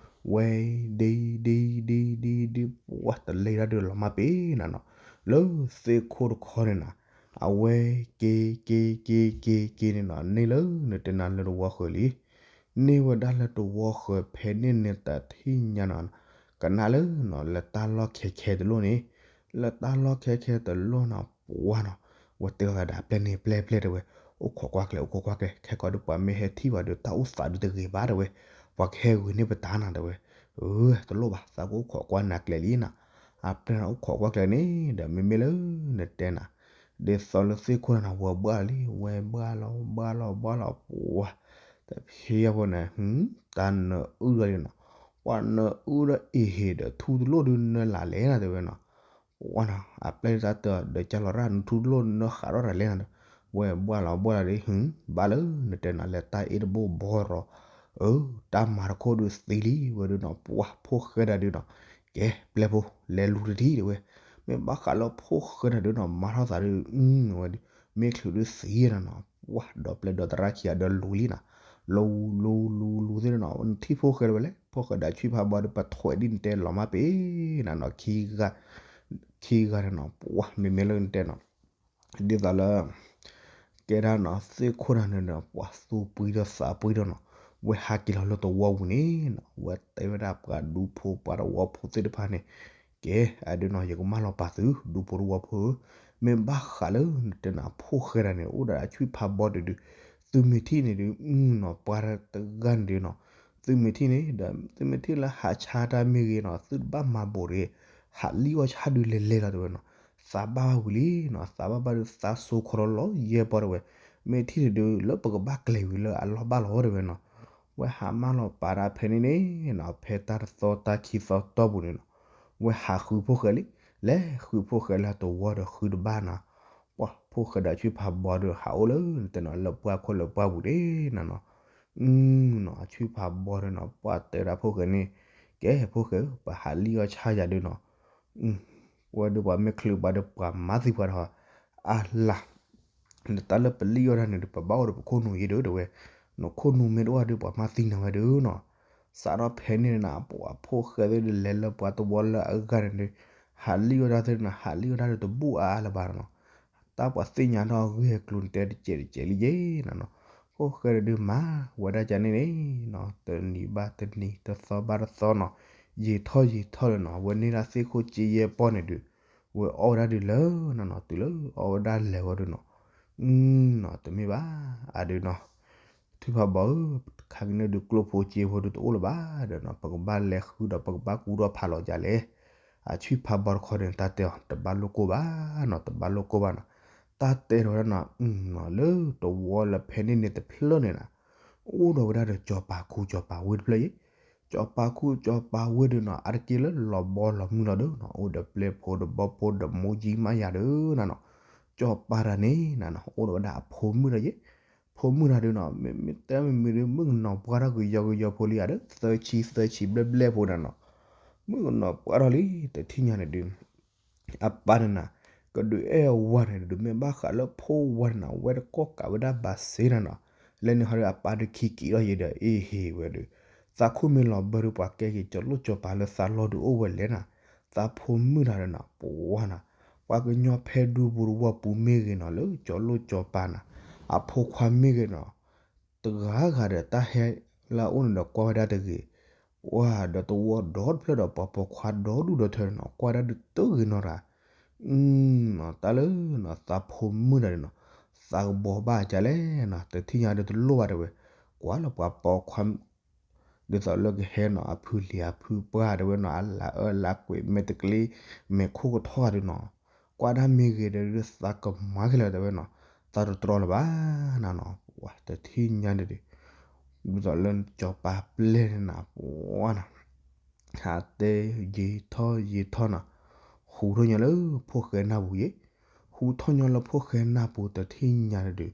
ဝဲဒ်ဒ်ဒ်ဒ်ဒ် ပှၤတလဲၤဒၣ်ဒုးလီၤမၢ်ပ့ၤနၤနီၤ, လၢသ့ၣ်ခိၣ်တခီန့ၣ်နီၤ, အဝဲက့ၤက့ၤက့ၤက့ၤက့ၤန့ၣ်နီၤ န့ၢ်လၢနတဲနၤလၢတဝီဃၢၤလံ. န့ၢ်ဝဲဒၣ်လၢတဝီဃၢၤဖဲန့ၣ်န့ၣ်တထံၣ်ညါနီၤ, ကနၣ်လၢနီၤ လၢတၢ်လီၢ်ခဲခဲတလိၣ်န့ၣ်, လၢတၢ်လီၢ်ခဲခဲတလိၣ်နီၤ ပှၢ်နီၤ, ဝဲတဲသးဒၣ်ပျဲၢ်န့ၣ်ပျဲၢ်ပျဲၢ်တဲဝဲ, အိၣ်ခိးကွၢ်ကျဲ အိၣ်ခိးကွၢ်ကျဲ ခဲကီးဒုးပှၤမ့ၢ်ဟဲထံၣ်ဘၣ်ဒီး တၢ်အိၣ်သးဒုးတဂ့ၤဘၣ်တဲဝဲ, ပှၤကဟဲဂုာ်န့ၢ်ပတၢ်နၤတဲဝဲ. အၢ တလိၣ်ဘၣ် သးကအိၣ်ခိးကွၢ်နၤကျဲလံနီၤ. အပျဲၢ်န့ၣ်အိၣ်ခိးကွၢ်ကျဲန့ၣ် ဒီးမ့မ့ၢ်လၢနတဲနၤ, ဒ်သိးလၢသ့ၣ်ခိၣ်တၢ်န့ၣ် ဝဲဘှၣ်လံ ဝဲဘှၣ်လီၤဘှၣ်လီၤဘှၣ်လီၤ ပှၢ်, တဖဲအံၤဖိန့ၣ် တၢ်နၢအုၣ်ဒီးနီၤ, ပှၢ်နၢအုၣ်ဒီးအ့ဟ့ၣ်ဒီးထူတလိၣ်ဒုးနၢလၢ်လဲၣ်နၤတဲဝဲနီၤ. ပှၢ်နီၤ အပျဲၢ်တၢ်တဲအီၤ ဒီးကၢ်လီၤရၣ်နထူတလိၣ်နၢဃးထီၣ်တၢ်လဲၣ်နၤဒီး, ဝဲဘှၣ်လီၤဘှၣ်လီၤဒီး ဘၣ်လၢနတဲနၤလၢတၢ်အ့ၣ်တဘိဘီရီၤ, အၢ တၢ်မၤတခိၣ်ဒုးသံလံဝဲဒုးနီၤ ပှၢ်ဖိၣ်ဃဲဒၣ်ဒုးနီၤ, ကဲပျဲၢ်ဖိ လဲၤလူၤတထံၣ်တဲဝဲ, မ့ၢ်ဘၣ်ဃးလၢဖိၣ်ဃဲဒၣ်ဒုးနီၤ မၤထီၣ်သးဒုး ဝဲဒုး မ့ၢ်ချုးဒုးသံနၤနီၤ, ပှၢ်ဒီးပျဲၢ်ဒီးသရၣ်ခံဂၤဒီးလူၤလံနီၤ, လူၤလူၤလူၤလူၤသ့ၣ်နီၤ နထံၣ်ဖိၣ်ဃဲဒၣ်ဝဲလဲၣ် ဖိၣ်ဃဲဒၣ်ဆံၣ်ဖးဘီဒီး ပထွဲးဒ်နတဲလီၤမၢ်ပ့ၤနၤနီၤ, ခံဂၤ ခံဂၤန့ၣ်နီၤ ပှၢ်မ့မ့ၢ်လၢနတဲနီၤ ဒ်သိးလၢ ကဲဒၣ်နီၤ သ့ၣ်ခိၣ်တၢ်န့ၣ်ဒီး ပှၢ်သူပှံၤဒီးသးပှံၤဒီးနီၤ, ဝဲဟးက့ၤလီၤလၢတဝီပူၤန့ၣ်နီၤ ဝဲတဲဝဲဒၣ်ပှၤဒူဖိပှၤတဝီဖိသ့ၣ်တဖၣ်န့ၣ်, ကဲအဒုးနီၤ ယကမၢလီၤပာ်သု ဒူဖိတဝီဖိဧၢ, မ့ၢ်ဘၣ်ဃးလၢနတဲနၤ ဖိၣ်ဃဲတၢ်န့ၣ် အိၣ်ဒီးအဆံၣ်ဖးဘီဒုးဒုး, သုမ့ၢ်ထံၣ်န့ၣ်ဒုး နီၤ ပှၤတဂၤန့ၣ်ဒုးနီၤ, သုမ့ၢ်ထံၣ်န့ၣ်ဒီး သုမ့ၢ်ထံၣ်လၢဟးဆါတၢ်မ့ၢ်ဂ့ၤနီၤ သုတဘၣ်မၤဘူးတဂ့ၤ, ဟးလံၣ်အီၣ်ဆၣ်ဒုးလဲၤလဲၤလီၤတဲဝဲနီၤ, သးဘၣ်ဘၣ်ဝံၤလံနီၤ သးဘၣ်ဘၣ်ဒုးသးစိခီလီၤလီၤယဲၢ်ပီၢ်တဲဝဲ, မ့ၢ်ထံၣ်န့ၣ်ဒုး လၢပကဘၣ်ကျဲၤဝံၤလၢအလီၢ်ဘၣ်လီၤတဲဝဲနီၤ, ဝဲဟးမၢလီၤပာ်တၢ်ဖဲန့ၣ်န့ၣ်နီၤ ဖဲတၢ်တသီတၢ်ခံသီတီၢ်ပူၤန့ၣ်နီၤ, ဝဲဟးဃုဖိၣ်ဃဲလံ, လဲၤဃုဖိၣ်ဃဲလၢတဝီဒီးဃုတဘၣ်နီၤ, ပှၢ်ဖိၣ်ဃဲဒီးအဆံၣ်ဖးဘီဒီးဟးအိၣ်လၢနတဲနီၤ လၢပှၢ်ခိၣ်လၢပှၢ်ပူၤန့ၣ်နၤနီၤ, နီၤ အဆံၣ်ဖးဘီဒီးနီၤ ပှၢ်တဲဒၣ်ဖိၣ်ဃဲန့ၣ်, ကဲဖိၣ်ဃဲဧၢ ပဟးလံၣ်အီၣ်ဆၣ်ယၤဒုးနီၤ, ပဝဲဒုးပှၤမ့ၢ်ချုးပှၤဒီးပှၤမၤသံပှၤဒီး အလၢ် နတၢ်လၢပလံၣ်အီၣ်တၢ်န့ၣ်ဒီး ပဘၣ်အိၣ်ဒီးပခိၣ်နူာ်ယဲၢ်ဒုးတဲဝဲ, နခိၣ်နူာ်မ့ၢ်တအိၣ်ဒီး ပှၤမၤသံနၤဝဲဒုးနီၤ, စးထီၣ်ဖဲန့ၣ်နၤ ပှၤဖိၣ်ဃဲသ့ၣ်ဒုးလဲၤလၢပှၤတဝီလၢအဂၤန့ၣ်ဒုး, ဟးလံၣ်အီၣ်တၢ်သ့ၣ်နၤ ဟးလံၣ်အီၣ်တၢ်ဒီးတဘူၣ်အါအါလၢၤဘၣ်နီၤ, တၢ်ပှၤသ့ၣ်ညါထီၣ်ဂ့ၢ်ကျိၤန့ၣ် တဲတစဲးတစဲးလံယဲၢ်နၤနီၤ, ဖိၣ်ဃဲဒုးမၤဝဲဒၣ်ကန့ၣ်န့ၣ်နီၤ တနံၤဘၣ်တနံၤ တသီဘၣ်တသီနီၤ, ယံာ်ထီၣ်ယံာ်ထီၣ်ဒီးနီၤ ဝဲန့ၢ်ဒၣ်သ့ၣ်ခိၣ်က့ယဲၢ်ပီၢ်န့ၣ်ဒုး, ဝဲအီၣ်ဝဲဒၣ်ဒုးလၢနၤနီၤ တုၤလၢအီၣ်ဝဲဒၣ်လဲၤဝဲဒုးနီၤ, နီၤ တမ့ၢ်ဘၣ် အဒုးနီၤ ဆံၣ်ဖးဘီဧၢ, ခါကန့ၣ်ဒုးကျိၣ်ဖိစ့ဖိဒုးတအိၣ်လၢၤဘၣ်ဒီးနီၤ ပကဘၣ်လဲၤဃုဒီးပကဘၣ်ကူထီၣ်ဖးလီၤဒ်လဲၣ်, အဆံၣ်ဖးဘီတခီန့ၣ် တၢ်တဲအီၤ တဘၣ်လိၣ်ကိၢ်ဘၣ်နီၤ တဘၣ်လိၣ်ကိၢ်ဘၣ်နီၤ, တၢ်တဲထီၣ်ဝဲဒၣ်နီၤ လၢတဝီလၢဖဲန့ၣ်န့ၣ်တဖျၢၣ်န့ၣ်နီၤ, အိၣ်ဒီးဝဲဒၣ်ဒီးစီၤပၤခူစီၤပၤဝ့ၢ်တဖျၢၣ်ယဲၢ်, စီၤပၤခူစီၤပၤဝ့ၢ်ဒုးနီၤ အါတက့ၢ်လၢလီၤဘီလီၤမုၢ်လီၤဒုးနီၤ အိၣ်ဒီးပျဲၢ်ဖိဒီးဘီဖိဒီးမိၢ်ကၠံမးယၤဒုးနီၤနီၤ, စီၤပၤတၢ်န့ၣ်နီၤနီၤ အိၣ်ဒီးဝဲဒၣ်အဖိမုၣ်ဒီးယဲၢ်, ဖိမုၣ်တၢ်ဒုးနီၤ မ့မ့ၢ်တဲမ့မ့ၢ်ဒုး မုၣ်ကနီၤပှၢ်ထီၣ်ကယီကယီဖိလံဧါဒီး သၢဆံသၢဆံဘျဲၣ်ဘျဲၣ်ဖိနီၤနီၤ, မုၣ်ကနီၤပှၢ်ထီၣ်လံ တထံၣ်ညါန့ၣ်ဒုး အပၢ်န့ၣ်နီၤ ကဒုးအဲၣ်အဝၤန့ၣ်ဒုး မ့ၢ်ဘၣ်ဃးလၢဖိဝၤန့ၣ်နီၤ ဝဲတကီၢ်ကးဝဲဒၣ်ဘၣ်စ့နီၤနီၤ, လဲၤန့ၣ်ဟီဒီးအပၢ်ဒုးခံက့ၤထီၣ်ယဲဒီး အ့ဟ့ၣ်ဝဲဒုး, သးခိၣ်မ့ၢ်လီၤဘၢဒုး ပှၤကဲက့ၤကၠီၤလိၣ်ကၠီၤပၤလၢသးလီၢ်ဒုးအိၣ်ဝဲလဲၣ်နီၤ, သးဖိမုၣ်တၢ်ဒီးနီၤ ပဝါနီၤ, ပှၤကညီဖဲဒူပူၤတဝီပူၤမ့ၢ်ဂ့ၤနီၤ လၢကၠီၤလိၣ်ကၠီၤပၤနီၤ, အဖိခွါမ့ၢ်ဂ့ၤနီၤ တဂၤဂၤဒီးတၢ်ဟဲလၢအအိၣ်န့ၣ်ဒီးကွၢ်ဝဲဒၣ်တဂ့ၤ, ပှၢ်ဒီးတဝီဒီတဖျၢၣ်ဒီးပှၤပိာ်ခွါဒီဒူၣ်ဒီထၢနီၤ ကွၢ်ဒၣ်ဒုးတဂ့ၤနီၤတဂၤ, တၢ်လၢနီၤ သးဖိမုၣ်တၢ်န့ၣ်နီၤ သးကဘီဘၣ်ကလဲၣ်နီၤ တထံၣ်ညါဒီးတလိၣ်ဘၣ်တဲဝဲ, ကွၢ်လၢပှၤပိာ်ခွါ ဒ်သိးလၢကဟဲနီၤ အဖုလံၤအဖုပှၢ်တဲဝဲနီၤ အလၤအၢလၤကွံာ် မဲာ်တကလ့ မဲာ်ခိၣ်ကထီၣ်ဂၤဒုးနီၤ, ကွၢ်ဒၣ်မ့ၢ်ဂ့ၤဒီး သးကမၤခဲလၢာ်တဲဝဲနီၤ, သးတတြီလၢၤဘၣ်နီၤနီၤ, ပှၤတထံၣ်ညါန့ၣ်ဒီး ဒ်သိးလၢစီၤပၤပျဲၢ်န့ၣ်နီၤ ပှၤနီၤ ဟးတဲယံာ်ထီၣ်ယံာ်ထီၣ်နီၤ, ဟူးထီၣ်ညီလၢဖိၣ်ဃဲနၢ်ပူၤယဲၢ်, ဟူးထီၣ်ညီလၢဖိၣ်ဃဲနၢ်ပူၤတထံၣ်ညါန့ၣ်ဒီး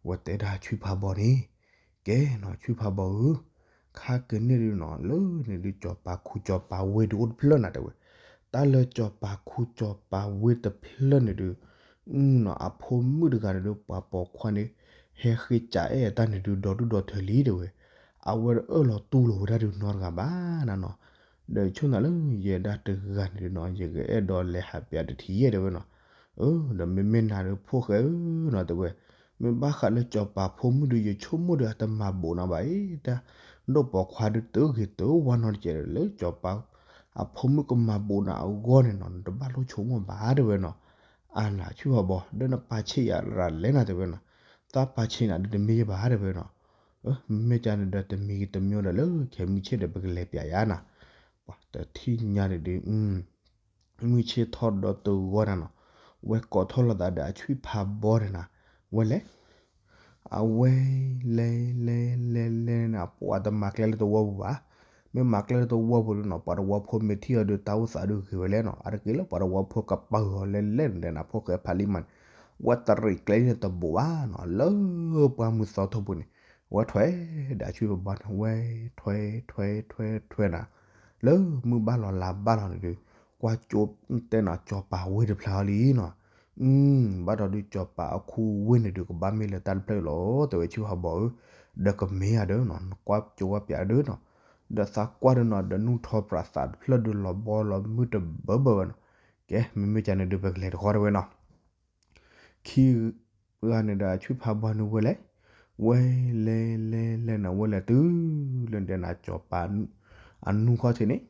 ဝဲတဲဒၣ်ဆံၣ်ဖးဘီန့ၣ် ကဲနီၤ ဆံၣ်ဖးဘီဧၢ, ခါကန့ၣ်ဒုးနီၤ လၢန့ၣ်ဒုး စီၤပၤခူစီၤပၤဝ့ၢ်ဒုးအိၣ်တဖျၢၣ်နၤတဲဝဲ, တၢ်လၢစီၤပၤခူစီၤပၤဝ့ၢ်တဖျၢၣ်န့ၣ်ဒုး နီၤ အဖိမုၣ်တဂၤန့ၣ်ဒုး ပှၤပိာ်ခွါန့ၣ် ဟဲဃ့ကးအဲၣ်တၢ်န့ၣ်ဒုး ဒီဒူၣ်ဒီထၢလံတဲဝဲ, အဝဲတအၢၣ်လီၤတူၢ်လိာ်ဝဲဒၣ်ဒုးနီတဂၤဘၣ်နၤနီၤ, ဒီးဆိၣ်နၤလၢယဲဒၣ်တဂၤန့ၣ်ဒုးနီၤ ယကအဲၣ်ဒိးလဲၤဟးပၠးတထံၣ်ယဲၢ်တဲဝဲနီၤ, ဒီးမ့မ့ၢ်နၤဒီးဖိၣ်ဃဲဧၢနီၤ တဲဝဲ, မ့ၢ်ဘၣ်ဃးလၢစီၤပၤဖိမုၣ်ဒီး ယဆိကမိၣ်ဒီးအတမၤဘူးနၤဘၣ်အံၤ, တၢ်ဒိၣ်ပိာ်ခွါဒုး တဂ့ၤတဝါနီတကဲးဒီး လၢစီၤပၤအဖိမုၣ်ကမၤဘူးနၤအဂီၢ်န့ၣ်နီၤ နတဘၣ်လိၣ်ဆိကမိၣ်ဘၣ် တဲဝဲနီၤ. အါနၤဆူၣ်ဖးဘီ ဒီးနပာ်ဆ့ၣ်ယၤရၤလဲၣ်နၤ တဲဝဲနီၤ. သးပာ်ဆ့ၣ်နၤဒုး တမ့ၢ်ယဘၣ် တဲဝဲနီၤ. မ့မ့ၢ်ကန့ၣ်ဒီး တမံၤတမံၤဒီး လၢခဲမုၢ်ဆ့ၣ်ဒီး ပကလဲၤပၠးယၤနၤ. ပှၤတထံၣ်ညါန့ၣ်ဒုး မုၢ်ဆ့ၣ်ထီၣ်ဒီးတဂီၢ်နၤနီၤ, ဝဲကိးထီၣ်လိာ်သးဒီးအဆွံၣ်ဖးဘီန့ၣ်နၤ, ဝဲလဲၤ အဝဲလဲၤလဲၤလဲၤလဲၤန့ၣ် ပှၤတမၤကျဲလၢတဝီပူၤဘၣ်. မ့ၢ်မၤကျဲလၢတဝီပူၤဒုးနီၤ ပှၤတဝီဖိမ့ၢ်ထံၣ်အီၤဒုး တၢ်အိၣ်သးဒုးဂ့ၤဝဲလဲၣ်နီၤ. အါတက့ၢ်လၢပှၤတဝီဖိကပာ်ဂီၤလဲၤလဲၣ်န့ၣ်ဒီးနၤ ဖိၣ်ဃဲဖးလံမးန့ၣ် ဝဲတရံးကျဲန့ၣ်တဘူးဘၣ်နီၤ. လၢပှၢ်မုၢ်သီထိပူၤန့ၣ် ဝဲထွဲဒီးအဆွံၣ်ဖးဘီန့ၣ် ဝဲထွဲထွဲထွဲထွဲနၤ လၢမုၢ်ဘၣ်လီၤလါဘၣ်လီၤန့ၣ်ဒုး ကွၢ်ကၠိတဲနၤ စီၤပၤဝ့ၢ်တဖျါအီၤလံနီၤ. ဘၣ်ဒီးဒုး စီၤပၤအခူဝ့ၢ်န့ၣ်ဒုး ကဘၣ်မ့ၢ်လၢတၢ်တဖျၢၣ်လီၤ တဲဝဲ ဆွံၣ်ဖးဘီဧၢ, ဒီးကမ့ၢ်ဧါဒီးနီၤ နကွၢ်ကၠိဝဲပၠးဒီးနီၤ, ဒီးသးကွၢ်ဒီးနီၤ ဒီးနူၢ်ထီၣ်ပြးသးတဖျၢၣ်ဒုး လီၤဘီလီၤမုၢ်တဘၢဘၢဝဲနီၤ. ကဲ မ့မ့ၢ်ကန့ၣ်ဒုး ပကလဲၤတဃီတဲဝဲနီၤ. ခံဂၤန့ၣ်ဒီး အဆွံၣ်ဖးဘီန့ၣ်ဝဲလဲၤ, ဝဲလဲၤလဲၤလဲၤနၤ ဝဲလဲၤတုၤလၢဒဲနၤ စီၤပၤအနူၢ်ခီၣ်ထံးန့ၣ်,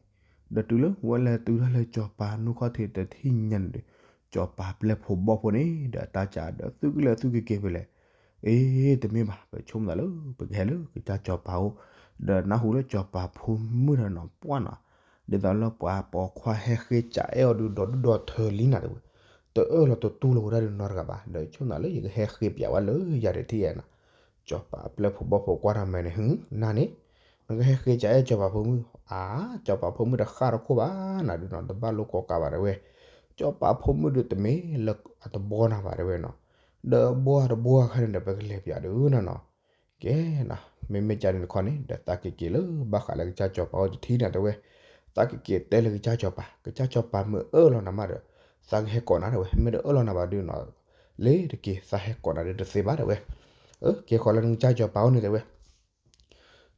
ဒီးတုၤလၢဝဲလဲၤတုၤတၢ်လၢစီၤပၤအနူၢ်ခီၣ်ထံး တထံၣ်ညါန့ၣ်ဒီး စီၤပၤပျဲၢ်ဖိဘီၣ်ဖိန့ၣ်ဒီး တၢ်ကးဒီး သုကလဲၤသုကက့ၤဖဲလဲၣ်. အ့ တမ့ၢ်ဘၣ်, ပဆိကမိၣ်သးလၢ ပကဟဲလၢကစၢ်စီၤပၤအိၣ်, ဒီးနၢ်ဟူလၢစီၤပၤဖိမုၣ်ဒီးနီၤ ပှၢ်နီၤ, ဒ်သိးလၢပှၤပိာ်ခွါဟဲဃ့စးအဲၣ်အီၤဒုး ဒီဒူၣ်ဒီထၢလံနၤတဲဝဲ, တအၢၣ်လီၤတတူၢ်လိာ်ဝဲဒၣ်ဒုးနီတဂၤဘၣ်. ဒီးဆိကမိၣ်သးလၢ ယကဟဲဃ့ပၠးဝဲလၢယၤတထံၣ်အဲၣ်နၤ, စီၤပၤပျဲၢ်ဖိဘီၣ်ဖိကွၢ်တၢ်မဲာ်န့ၣ် ဟ့ၣ် နၤန့ၣ် နကဟဲဃ့စးအဲၣ်စီၤပၤဖိမုၣ်, အါ စီၤပၤဖိမုၣ်တဃၣ်တခိၣ်ဘၣ်နၤဒုးနီၤ တဘၣ်လိၣ်ကိးကးဘၣ်တဲဝဲ. စီၤပၤဖိမုၣ်ဒုးတမ့ၢ်လၢအတဘီနၤဘၣ်တဲဝဲနီၤ, ဒီးဘီတဘီအခါန့ၣ်ဒီး ပကလဲၤပၠးဒုးနၤနီၤ. ကဲနီၤ မ့မ့ၢ်ကန့ၣ်တခီန့ၣ် ဒီးသးကက့ၤလၢဘၣ်ဃးလၢကစၢ်စီၤပၤအိၣ်တထံၣ်နၤတဲဝဲ, သးကက့ၤတဲလၢကစၢ်စီၤပၤ, ကစၢ်စီၤပၤမ့ၢ်အၢၣ်လီၤနၤမးဒီး သးကဟဲကိးနၤတဲဝဲ, မ့ၢ်တအၢၣ်လီၤနၤဘၣ်ဒုးနီၤ လ့ၤတက့ၤ သးဟဲကိးနၤဒုးတသ့ဘၣ်တဲဝဲ. က့ၤဃီလၢနကစၢ်စီၤပၤအိၣ်န့ၣ်တဲဝဲ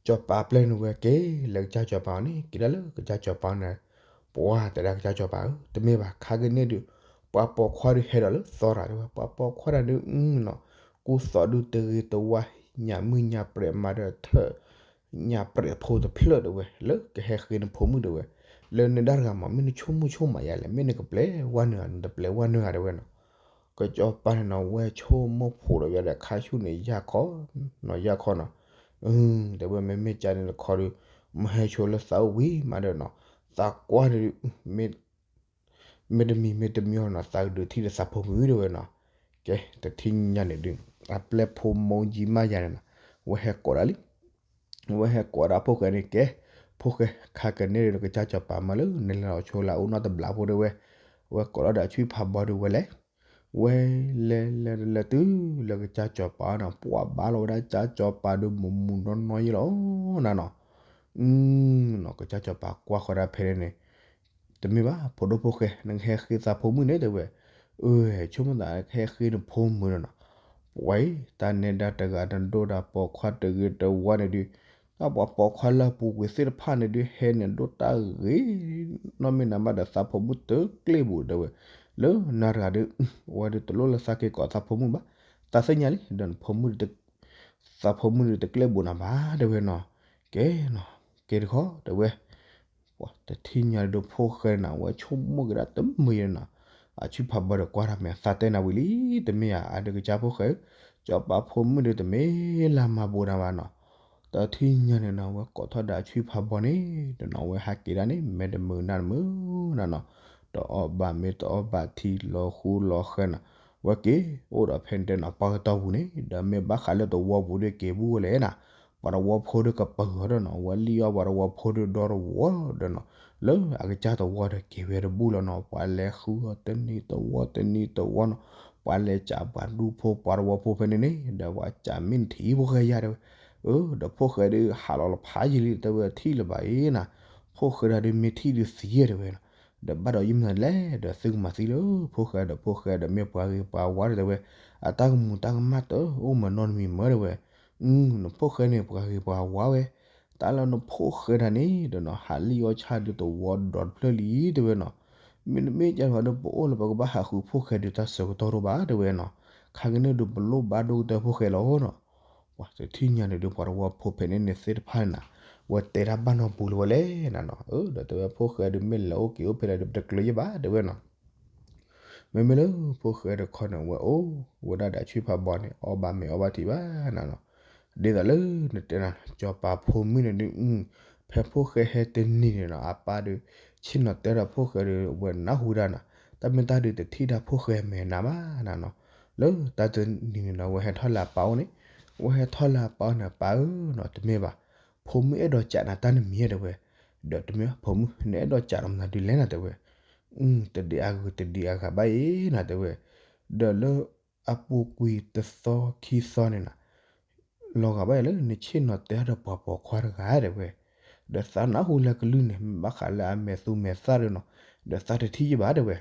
စီၤပၤပျဲၢ်န့ၣ်ဝဲက့ၤလၢကစၢ်စီၤပၤအအိၣ်န့ၣ် က့ၤဒၣ်လၢကစၢ်စီၤပၤန့ၣ်, ပှၤတဲဒၣ်ကစၢ်စီၤပၤဧၢ, တမ့ၢ်ဘၣ် ခါကန့ၣ်ဒုး ပှၤပိာ်ခွါဒုးဟဲဒီးလၢသီရၤတဲဝဲ, ပှၤပိာ်ခွါတၢ်ဒုးနီၤ ကူသိးဒုးတဂ့ၤတဝါ, ညၣ်မုၣ်ညၣ်ပြဲးမၤဒီးထၢၣ် ညၣ်ပြဲးဖိတဖျၢၣ်တဲဝဲ လၢကဟဲဃ့နဖိမုၣ်တဲဝဲ, လၢနဒၣ်တဂၤမး မ့ၢ်နဆိကမိၣ်ဆိကမးယၤလဲၣ်, မ့ၢ်နကပျဲဝဲနုာ်ဧါ နတပျဲဝဲနုာ်ဧါတဲဝဲနီၤ. ကစီၤပၤန့ၣ်နီၤ ဝဲဆိကမိၣ်ဖိးဒီးဝဲဒီး ခါဆူၣ်န့ၣ် ယၢ်ခီနီၤ ယၢ်ခီနီၤ, တဲဝဲ မ့မ့ၢ်ကန့ၣ်တခီဒီး မ့ၢ်ဟဲဆိလၢသးအိၣ်ဝံၤမးဒီးနီၤ သးကွၢ်ဒီး မ့ၢ်တမံၤမ့ၢ်တမံၤအီၤနီၤ သးကဒုးထံၣ်ဒီးသးဖိမုၣ်တဲဝဲနီၤ. ကဲ တထံၣ်ညါန့ၣ်ဒုး အပျဲၢ်ဖိမိၢ်ယံၤမးယၤန့ၣ်နီၤ ဝဲဟဲကိးဒၣ်လံ ဝဲဟဲကိးဒၣ်ဖိၣ်ဃဲန့ၣ် ကဲ ဖိၣ်ဃဲ ခါကန့ၣ်ဒီး ကစၢ်စီၤပၤမၤလၢနလဲၤလီၤဆိလၢအအိၣ်နီတဘျီဖိတဲဝဲ, ဝဲကိးလီၤဒီးအဆွံၣ်ဖးဘီဒုးဝဲလဲၤ, ဝဲလဲၤလဲၤလဲၤတုၤလၢကစၢ်စီၤပၤနီၤ ပှၤဘါလီၤဝဲဒၣ်ကစၢ်စီၤပၤဒုးမူးမူးနီၢ်နီၢ်ယဲလီၤနၤနီၤ. ကစၢ်စီၤပၤကွၢ်ဃီဒၣ်ဖဲန့ၣ်န့ၣ် တမ့ၢ်ဘၣ် ဖိဒိၣ်ဖိၣ်ဃဲ နကဟဲဃ့သးဖိမုၣ်န့ၣ်တဲဝဲ, အၢ ဆိကမိၣ်သးဟဲဃ့နဖိမုၣ်ဒီးနီၤ, ပှၤအံၤ တၢ်နဲဒၣ်တဂၤနဒိၣ်ဒီးပိာ်ခွါတဂ့ၤတဝါန့ၣ်ဒုး, တၢ်ပှၤပိာ်ခွါလၢအပူၤကွံာ်သ့ၣ်တဖၣ်န့ၣ်ဒုး ဟဲန့ၣ်ဒိၣ်တၢ်ဂ့ၤ နီၢ်မ့ၢ်နၤဘၣ်ဒီးသးဖိမုၣ်တကျ့ၣ်ဘူးတဲဝဲ, လၢနၤတဂၤဒုး ဝဲဒုးတလိၣ်လၢသးက့ၤကိးသးဖိမုၣ်ဘၣ်, သးသ့ၣ်ညါလံ ဒီးနဖိမုၣ် သးဖိမုၣ်ဒုးတကျ့ၣ်ဘူးနၤဘၣ်တဲဝဲနီၤ, ကဲနီၤ ကဲတခီတဲဝဲ ပှၤတထံၣ်ညါဒီးဖိၣ်ဃဲနၤ ဝဲဆိကမိၣ်က့ၤဒၣ်တမုာ်ယဲနီၤ, အဆွံၣ်ဖးဘီဒီးကွၢ်တၢ်မဲာ်သးတဲနၤဝံၤလံ, တမ့ၢ်ဧါ အဒုးကစၢ်ဖိၣ်ဃဲဧၢ, စီၤပၤဖိမုၣ်ဒုးတမ့ၢ်လၢမၤဘူးနၤဘၣ်နီၤ, တထံၣ်ညါန့ၣ်နီၤ ဝဲကိးထီၣ်ဒီးအဆွံၣ်ဖးဘီန့ၣ် ဒီးနီၤဝဲဟးက့ၤဒၣ်န့ၣ် မ့ၢ်တမုာ်နၤတမုာ်နၤနီၤ, တအီၣ်ဘၣ်မ့ၤတအီၣ်ဘၣ်ထံလီၤဃူလီၤဃဲနီၤ, ဝဲက့ၤအိၣ်ဒီးဖဲန့ၣ်တဲနီၤ ပှၤကတီၢ်ပူၤန့ၣ် ဒီးမ့ၢ်ဘၣ်ဃးလၢတဝီပူၤဒုးက့ၤဘူးဝဲလဲၣ်နၤ, ပှၤတဝီဖိဒုးကပၢၤအီၤဒီးနီၤ ဝဲလံၣ်အီၣ်ပှၤတဝီဖိဒုးဒီတဝီဒီးနီၤ, လၢအကစၢ်တဝီဒီးက့ၤဝဲတဘူၣ်လီၤနီၤ, ပှၤလဲၤဃုအီၤတနံၤတဝီတနံၤတဝီနီၤ, ပှၤလဲၤစးပှၤဒူဖိပှၤတဝီဖိဖဲန့ၣ်န့ၣ် ဒီးပှၤစးမ့ၢ်နထံၣ်ဖိၣ်ဃဲယါတဲဝဲ, အၢ ဒီးဖိၣ်ဃဲဒုးဟးလီၤလီၤဖးယံာ်လံတဲဝဲထံၣ်လၢၤဘၣ်အံၤနၤ, ဖိၣ်ဃဲဒၣ်ဒုးမ့ၢ်ထံၣ်ဒုးသံတဲဝဲနီၤ, ဒီးဘၣ်ဒီးယမနုၤလဲၣ် ဒီးသုကမၤသံလၢ ဖိၣ်ဃဲဒီးဖိၣ်ဃဲဒီးမ့ၢ်ပှၤဂ့ၤပှၤဝါတဲဝဲ, အတၢ်ကမူၤတၢ်ကမၣ်တအိၣ်မးနီတမံၤမၢတဲဝဲ နဖိၣ်ဃဲန့ၣ် ပှၤဂ့ၤပှၤဝါဝဲ, တၢ်လၢနဖိၣ်ဃဲတၢ်န့ၣ် ဒီးနီၤ ဟးလံၣ်အီၣ်ဆၣ်ဒုးတဝီဒီးတဖျၢၣ်လံတဲဝဲနီၤ, မ့တမ့ၢ်ကဲဘၣ်ဒီး ပအိၣ်လၢပကဘၣ်ဟးဃုဖိၣ်ဃဲဒုးတၢ်ဆၢကတီၢ်တအိၣ်ဘၣ် တဲဝဲနီၤ. ခါကန့ၣ်ဒုး ပလိၣ်ဘၣ်ဒိၣ်ကတၢၢ်ဖိၣ်ဃဲလီၤနီၤ. ပှၤတထံၣ်ညါန့ၣ်ဒုး ပှၤတဝီဖိဖဲန့ၣ်န့ၣ်သ့ၣ်တဖၣ်န့ၣ်နီၤ, ဝဲတဲတၢ်ဘၣ်နီတပူၤလၢၤဝဲလဲၣ်နီၤနီၤ. ဒီးတဲဝဲ ဖိၣ်ဃဲဒုး မ့ၢ်လဲၤအိၣ်က့ၤအိၣ်ဖဲလဲၣ်ဒုး ပတကျၢၤယဲၢ်ဘၣ် တဲဝဲနီၤ. မ့မ့ၢ်လၢဖိၣ်ဃဲတခီန့ၣ် ဝဲအိၣ်ဝဲဒၣ်ဒီးအဆွံၣ်ဖးဘီန့ၣ် အီၣ်ဘၣ်မ့ၤအီဘၣ်ထံဘၣ်နီၤနီၤ. ဒ်သိးလၢနတဲနၤ စီၤပၤဖိမုၣ်န့ၣ်ဒုး ဖဲဖိၣ်ဃဲဟဲတနံၤန့ၣ်နီၤ အပၢ်ဒုး ဆ့ၣ်နီၤတဲဒီးဖိၣ်ဃဲဒီး ဝဲနၢ်ဟူဒၣ်နီၤ, တၢ်မ့ၢ်တၢ်ဒုးတထံၣ်ဒၣ်ဖိၣ်ဃဲမဲာ်နၤဘၣ်နီၤနီၤ. လၢတၢ်တနံၤန့ၣ်နီၤ ဝဲဟဲထီၣ်လၢအပၢ်အိၣ်န့ၣ်, ဝဲဟဲထီၣ်လၢအပၢ်န့ၣ် ပၢ်ဧၢနီၤ တမ့ၢ်ဘၣ်, ဖိမုၣ်အဲၣ်ဒိးစံးနၤတၢ်နမံၤဧါ တဲဝဲ. ဒီးတမ့ၢ်ဘၣ် ဖိမုၣ် နအဲၣ်ဒိးစံးဒီးမနုၤဒုးလဲၣ်နီၤ တဲဝဲ. တဒံးအဂုၤတဒံးအဂၤဘၣ်အံၤနီၤ တဲဝဲ. ဒီးလၢအပူၤကွံာ်တသီခံသီန့ၣ်နီၤ လီၤဂာ်ဘၣ်အံၤလၢနဆ့ၣ်နီၤတဲအါဒီးပှၤပိာ်ခွါတဂၤ တဲဝဲ. ဒီးသးနၢ်ဟူလၢကလုၢ်န့ၣ် မ့ၢ်ဘၣ်ဃးလၢအမဲာ်သူမဲာ်သၣ်ဒီးနီၤ, ဒီးသးတထံၣ်ယဘၣ် တဲဝဲ.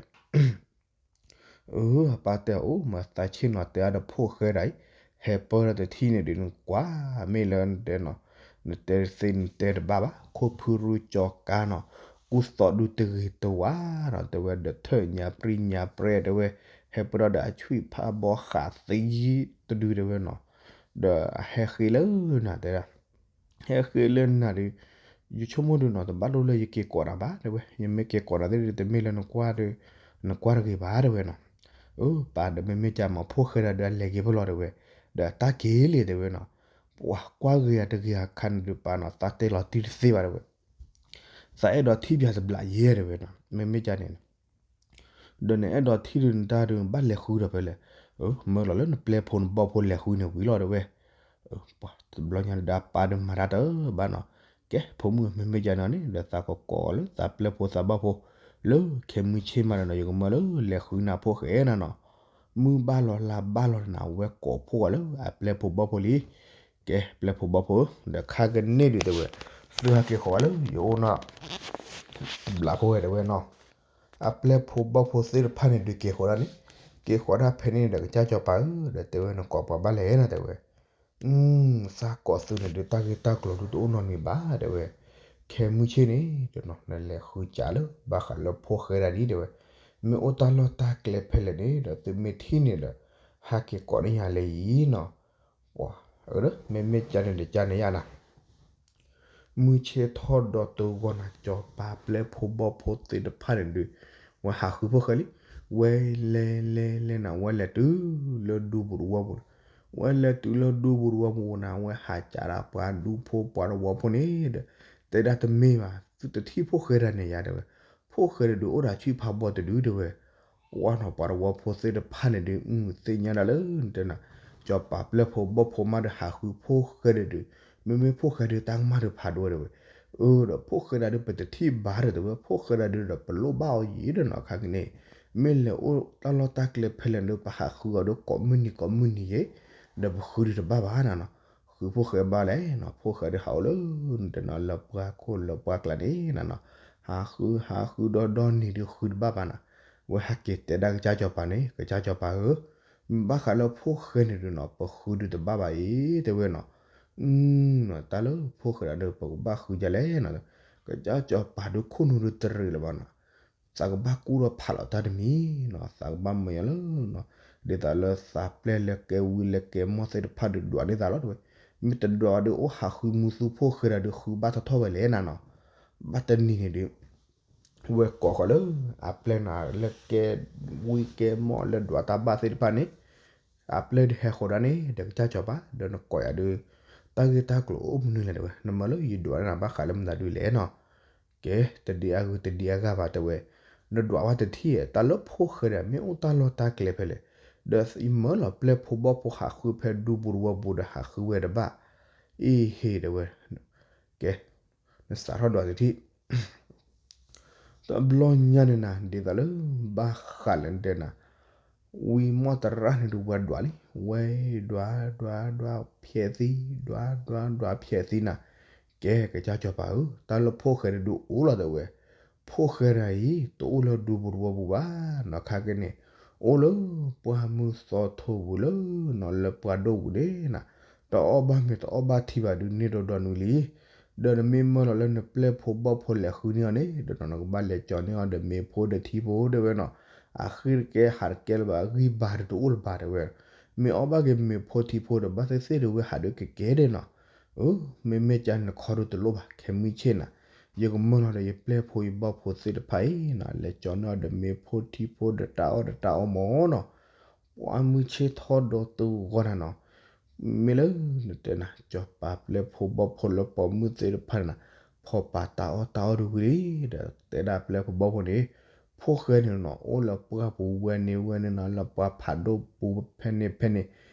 အၢ အပၢ်တဲအီၤ အိၣ်မး သးဆ့ၣ်နီၤတဲအါဒီးဖိၣ်ဃဲဒၣ်အံၤ, ဟဲပၢၢ်ဒီးတထံၣ်န့ၣ်ဒုး နကွၢ်မ့ၢ်လၢနတဲနီၤ, နတဲသ့နတဲတဘၣ်ဘၣ်, ခိၣ်ဖုရူကၠီကါနီၤ, ကူၣ်သီဒုးတဂ့ၤတဝါနီၤ တဲဝဲ, ဒီးထၢၣ်ညါပြံညါပြဲ တဲဝဲ, ဟဲပၢၢ်ဒီးအဆွံၣ်ဖးဘီဃးသံတဒု တဲဝဲနီၤ. ဒီးအဟဲဃ့လၢနၤတဲဒၣ် ဟဲဃ့လၢနၤဒီး ယဆိကမိၣ်ဒုးနီၤ တဘၣ်လိၣ်လၢယက့ၤကိးနၤဘၣ် တဲဝဲ, ယမ့ၢ်က့ၤကိးနၤသ့ၣ်ဒုး တမ့ၢ်လၢနကွၢ်ဒီး နကွၢ်တဂ့ၤဘၣ် တဲဝဲနီၤ. အၢ ပၢ်ဒီး မ့မ့ၢ်ကမၤဖိၣ်ဃဲဒၣ်ဒီး အလဲၤက့ၤဖဲလဲၣ် တဲဝဲ, ဒီးတၢ်က့ၤလံ တဲဝဲနီၤ. ပှၤကွၢ်ဂ့ၤအတဂ့ၤအခါန့ၣ်ဒုး ပၢ်နီၤ သးတဲလီၤတံၢ်တသ့ဘၣ် တဲဝဲ, သးအဲၣ်ဒိးထံၣ်ပှၤတဘျီယဲ တဲဝဲနီၤ, မ့မ့ၢ်ကန့ၣ် ဒီးနအဲၣ်ဒိးထံၣ်ဒုးနတၢ်ဒုး ဘၣ်လဲၤဃုဒီးဖဲလဲၣ်, မၢလီၤလၢနပျဲၢ်ဖိနဘီၣ်ဖိလဲၤဃုန့ၣ်ဝံၤလီၤ တဲဝဲ. တဘျီညါန့ၣ်ဒီး အပၢ်ဒုးမၤတၢ်တဘၣ်နီၤ, ကဲ ဖိမုၣ် မ့မ့ၢ်ကန့ၣ်န့ၣ် ဒီးသးကကိးလၢသးပျဲၢ်ဖိသးဘီၣ်ဖိ လၢခဲမုၢ်ဆ့ၣ်မးန့ၣ်နီၤ ယကမၢလၢလဲၤဃုနၤဖိၣ်ဃဲနၤနီၤ, မုၢ်ဘၣ်လီၤလါဘၣ်လီၤန့ၣ် အဝဲကိးဖှိၣ်အီၤလၢအပျဲၢ်ဖိဘီၣ်ဖိလံ. ကဲ ပျဲၢ်ဖိဘီၣ်ဖိဧၢ, ဒီးခါကန့ၣ်ဒုး တဲဝဲ, သုဟဲက့ၤဃီၤဝဲလၢယအိၣ်နီၤ ဘျးဖိဝဲ တဲဝဲနီၤ. အပျဲၢ်ဖိဘီၣ်ဖိသ့ၣ်တဖၣ်န့ၣ်ဒုးက့ၤဃီၤဒၣ်န့ၣ်, က့ၤဃီၤဒၣ်ဖဲန့ၣ်ဒီး ကစၢ်စီၤပၤဧၢ, ဒီးတဲဝဲ နကိးပှၤဘၣ်လဲၣ်နီၤ တဲဝဲ. သးကိးသုန့ၣ်ဒုး တၢ်ဂ့ၢ်တၢ်ကျိၤဒုးတအိၣ်နီတမံၤဘၣ် တဲဝဲ, ခဲမုၢ်ဆ့ၣ်န့ၣ် တနီၤနလဲၤဃုစးလၢဘၣ်ဃးလၢဖိၣ်ဃဲဒၣ်ဒ် တဲဝဲ, မ့ၢ်အိၣ်တၢ်လီၢ်တၢ်ကျဲဖဲလဲၣ်န့ၣ်ဒီး သုမ့ၢ်ထံၣ်န့ၣ်ဒီး ဟးက့ၤကိးန့ၢ်ယၤလဲၤအံၤနီၤ. ပှၤ အၢ မ့မ့ၢ်ကန့ၣ်ဒီးကန့ၣ်ယၤနၤ မုၢ်ဆ့ၣ်ထီၣ်ဒီးတဂီၤနၤ စီၤပၤပျဲၢ်ဖိဘီၣ်ဖိသ့ၣ်တဖၣ်န့ၣ်ဒုး ဝဲဟးဃုဖိၣ်ဃဲလံ. ဝဲလဲၤလဲၤလဲၤနၤ ဝဲလဲၤတုၤလၢဒူပူၤတဝီပူၤန့ၣ်, ဝဲလဲၤတုၤလၢဒူပူၤတဝီပူၤနၤ ဝဲဟးကးဒီးပှၤဒူဖိပှၤတဝီဖိန့ၣ်ဒီး တဲဒၣ်တမ့ၢ်ဘၣ် သုတထံၣ်ဖိၣ်ဃဲဒၣ်န့ၣ်ယၤ တဲဝဲ, ဖိၣ်ဃဲဒၣ်ဒုးအိၣ်ဒီးဆွံၣ်ဖးဘီတဒု တဲဝဲ. ပှၤနီၤ ပှၤတဝီဖိသ့ၣ်တဖၣ်န့ၣ်ဒုး သ့ၣ်ညါဒၣ်လၢနတဲနၤ စီၤပၤပျဲၢ်ဖိဘီၣ်ဖိမးဒီးဟးဃုဖိၣ်ဃဲဒၣ်ဒုး, မ့မ့ၢ်ဖိၣ်ဃဲဒုးတၢ်ကမၣ်ဒုးဖးဒိၣ်ဝဲ တဲဝဲ. အၢ ဒီးဖိၣ်ဃဲဒၣ်ဒုး ပတထံၣ်ဘၣ်ဒီး တဲဝဲ, ဖိၣ်ဃဲဒၣ်ဒုးဒီး ပလိၣ်ဘၣ်အီၤယံာ်ဒီးနီၤ ခါကန့ၣ်, မ့ၢ်လဲၤအိၣ်တၢ်လီၢ်တၢ်ကျဲဖဲလဲၣ်ဒုး ပဟးဃုအီၤဒုးကိးမုၢ်နံၤကိးမုၢ်နံၤယဲ, ဒီးပဃုဒုးတဘၣ်ဘၣ်နၤနီၤ. ဃုဖိၣ်ဃဲဘၣ်လဲၣ်နီၤ, ဖိၣ်ဃဲဒုးဟးအိၣ်လၢနတဲနၤ လၢပှၢ်ခိၣ်လၢပှၢ်ကျါန့ၣ်နၤနီၤ, ဟးဃု ဟးဃုဒီဒီနံၤဒုးဃုတဘၣ်ဘၣ်နၤ. ဝဲဟဲက့ၤတဲဒၣ်ကစၢ်စီၤပၤန့ၣ်, ကစၢ်စီၤပၤဧၢ, မ့ၢ်ဘၣ်ဃးလၢဖိၣ်ဃဲန့ၣ်ဒုးနီၤ ပဃုဒုးတဘၣ်ဘၣ်အံၤ တဲဝဲနီၤ. တၢ်လၢဖိၣ်ဃဲဒၣ်ဒုး ပကဘၣ်ဃုဒ်လဲၣ်နီၤ, ကစၢ်စီၤပၤဒုးခိၣ်နူာ်ဒုးတရံးလၢၤဘၣ်နီၤ. သးကဘၣ်ကူၣ်ထီၣ်ဖးလီၤတၢ်တမံၤနီၤ, သးကဘၣ်မၢယၤလၢနီၤ, ဒ်သိးလၢသးပျဲၢ်လၢကဲဝံလၢကဲမီၢ်သ့ၣ်တဖၣ်ဒုးဒွးန့ၢ်သးလီၤ တဲဝဲ. မ့ၢ်တဒွးဒုးအိၣ်ဟးဃုမူသူဖိၣ်ဃဲဒၣ်ဒုးဃုဘၣ်ထီၣ်ထီၣ်ဝဲလဲၣ်နၤနီၤ. ဘၣ်တနံၤန့ၣ်ဒုး ဝဲကိးဃီၤလၢအပျဲၢ်နၤ လၢကဲဝံကဲမီၢ်လၢဒွးတၢ်ဘၣ်သ့ၣ်တဖၣ်န့ၣ်, အပျဲၢ်ဒုးဟဲဃီၤဒၣ်န့ၣ် ဒီးကစၢ်စီၤပၤ ဒီးနကိးယၤဒုး တၢ်ဂ့ၢ်တၢ်ကျိၤအိၣ်မနုၤလဲၣ် တဲဝဲ, နမၢလၢယဒွးန့ၢ်နၤဘၣ်ဃးလၢမနုၤဒုးလဲၣ်နီၤ. ကဲ တဒံးအဂုၤတဒံးအဂၤဘၣ် တဲဝဲ, နဒွးဝဲတထံၣ် တၢ်လၢဖိၣ်ဃဲဒၣ် မ့ၢ်အိၣ်တၢ်လီၢ်တၢ်ကျဲဖဲလဲၣ်, ဒီးယမၢလီၤပျဲၢ်ဖိဘီၣ်ဖိဟးဃုဖဲဒူပူၤတဝီပူၤဒီးဟးဃုဝဲတဘၣ်, အ့ဟ့ၣ် တဲဝဲ, ကဲ နစးထီၣ်ဒွးတထံၣ် တဘျီညါန့ၣ်နၤ ဒ်သိးလၢ ဘၣ်ဃးလၢနတဲနၤ, ဝံမီၢ်သရၣ်န့ၣ်ဒုးဝဲဒွးလံ, ဝဲဒွးဒွးဒွးဖျဲးသံ, ဒွးဒွးဒွးဖျဲးသံနၤ, ကဲ ကစၢ်စီၤပၤဧၢ, တၢ်လၢဖိၣ်ဃဲဒၣ်ဒုးအိၣ်လီၤ တဲဝဲ, ဖိၣ်ဃဲဒၣ်အံၤ တအိၣ်လၢဒူပူၤတဝီပူၤဘၣ်နီၤ, ခါက့န့ၣ် အိၣ်လၢပှၢ်မုၢ်သီထိပူၤလၢနီၤ လၢပှၢ်ဒိၣ်ပူၤန့ၣ်နၤ, တအီၣ်ဘၣ်မ့ၤတအီၣ်ဘၣ်ထံဘၣ်ဒုးန့ၢ်ဒီးဒီနုၤလံ, ဒီးနမ့ၢ်မၢလီၤလၢနပျဲၢ်ဖိဘီၣ်ဖိလဲၤဃုန့ၢ်အီၤန့ၣ် ဒီးနီၤ နကဘၣ်လဲၤကၠီန့ၢ်အီၤဒီးမ့ၤဖိဒီးထံဖိတဲဝဲနီၤ, အဃ့တကဲဟးတကဲလၢၤဘၣ် အဂံၢ်ဘါတအိၣ်လၢၤဘၣ်တဲဝဲ, မ့ၢ်အီၣ်ဘၣ်က့ၤမ့ၤဖိထံဖိဒီးဘၣ်သ့ၣ်သ့ၣ်ဒီးဝဲဟးဒုးကကဲဒဲးနီၤ, အၢ မ့မ့ၢ်ကန့ၣ်ခီဒုးတလိၣ်ဘၣ် ခဲမုၢ်ဆ့ၣ်နၤ, ယကမၢလီၤဒီးယပျဲၢ်ဖိယဘီၣ်ဖိသ့ၣ်တဖၣ်အံၤနီၤ လဲၤကၠီန့ၢ်အီၤဒီးမ့ၤဖိထံဖိဒီးတၢ်အီၣ်ဒီးတၢ်အီမၢ်နီၤ ပှၤမုၢ်ဆ့ၣ်ထီၣ်ဒီးတုၤဂီၢ်နၤနီၤ, မ့ၢ်လၢနတဲနၤ ကၠီၤပၤပျဲၢ်ဖိဘီၣ်ဖိလၢပိာ်မုၣ်သ့ၣ်တဖၣ်န့ၣ်နီၤ, ဖီၣ်ပာ်တၢ်အီၣ်တၢ်အီဒုးဝံၤလံ, ဒီးတဲဒၣ်ပျဲၢ်ဖိဘီၣ်ဖိန့ၣ်, ဖိၣ်ဃဲန့ၣ်နီၤ အိၣ်လၢပှၢ်ပူၤဝဲန့ၣ်ဝဲန့ၣ်နီၤ လၢပှၤဖးဒိၣ်ပူၤဖဲန့ၣ်ဖဲန့ၣ်,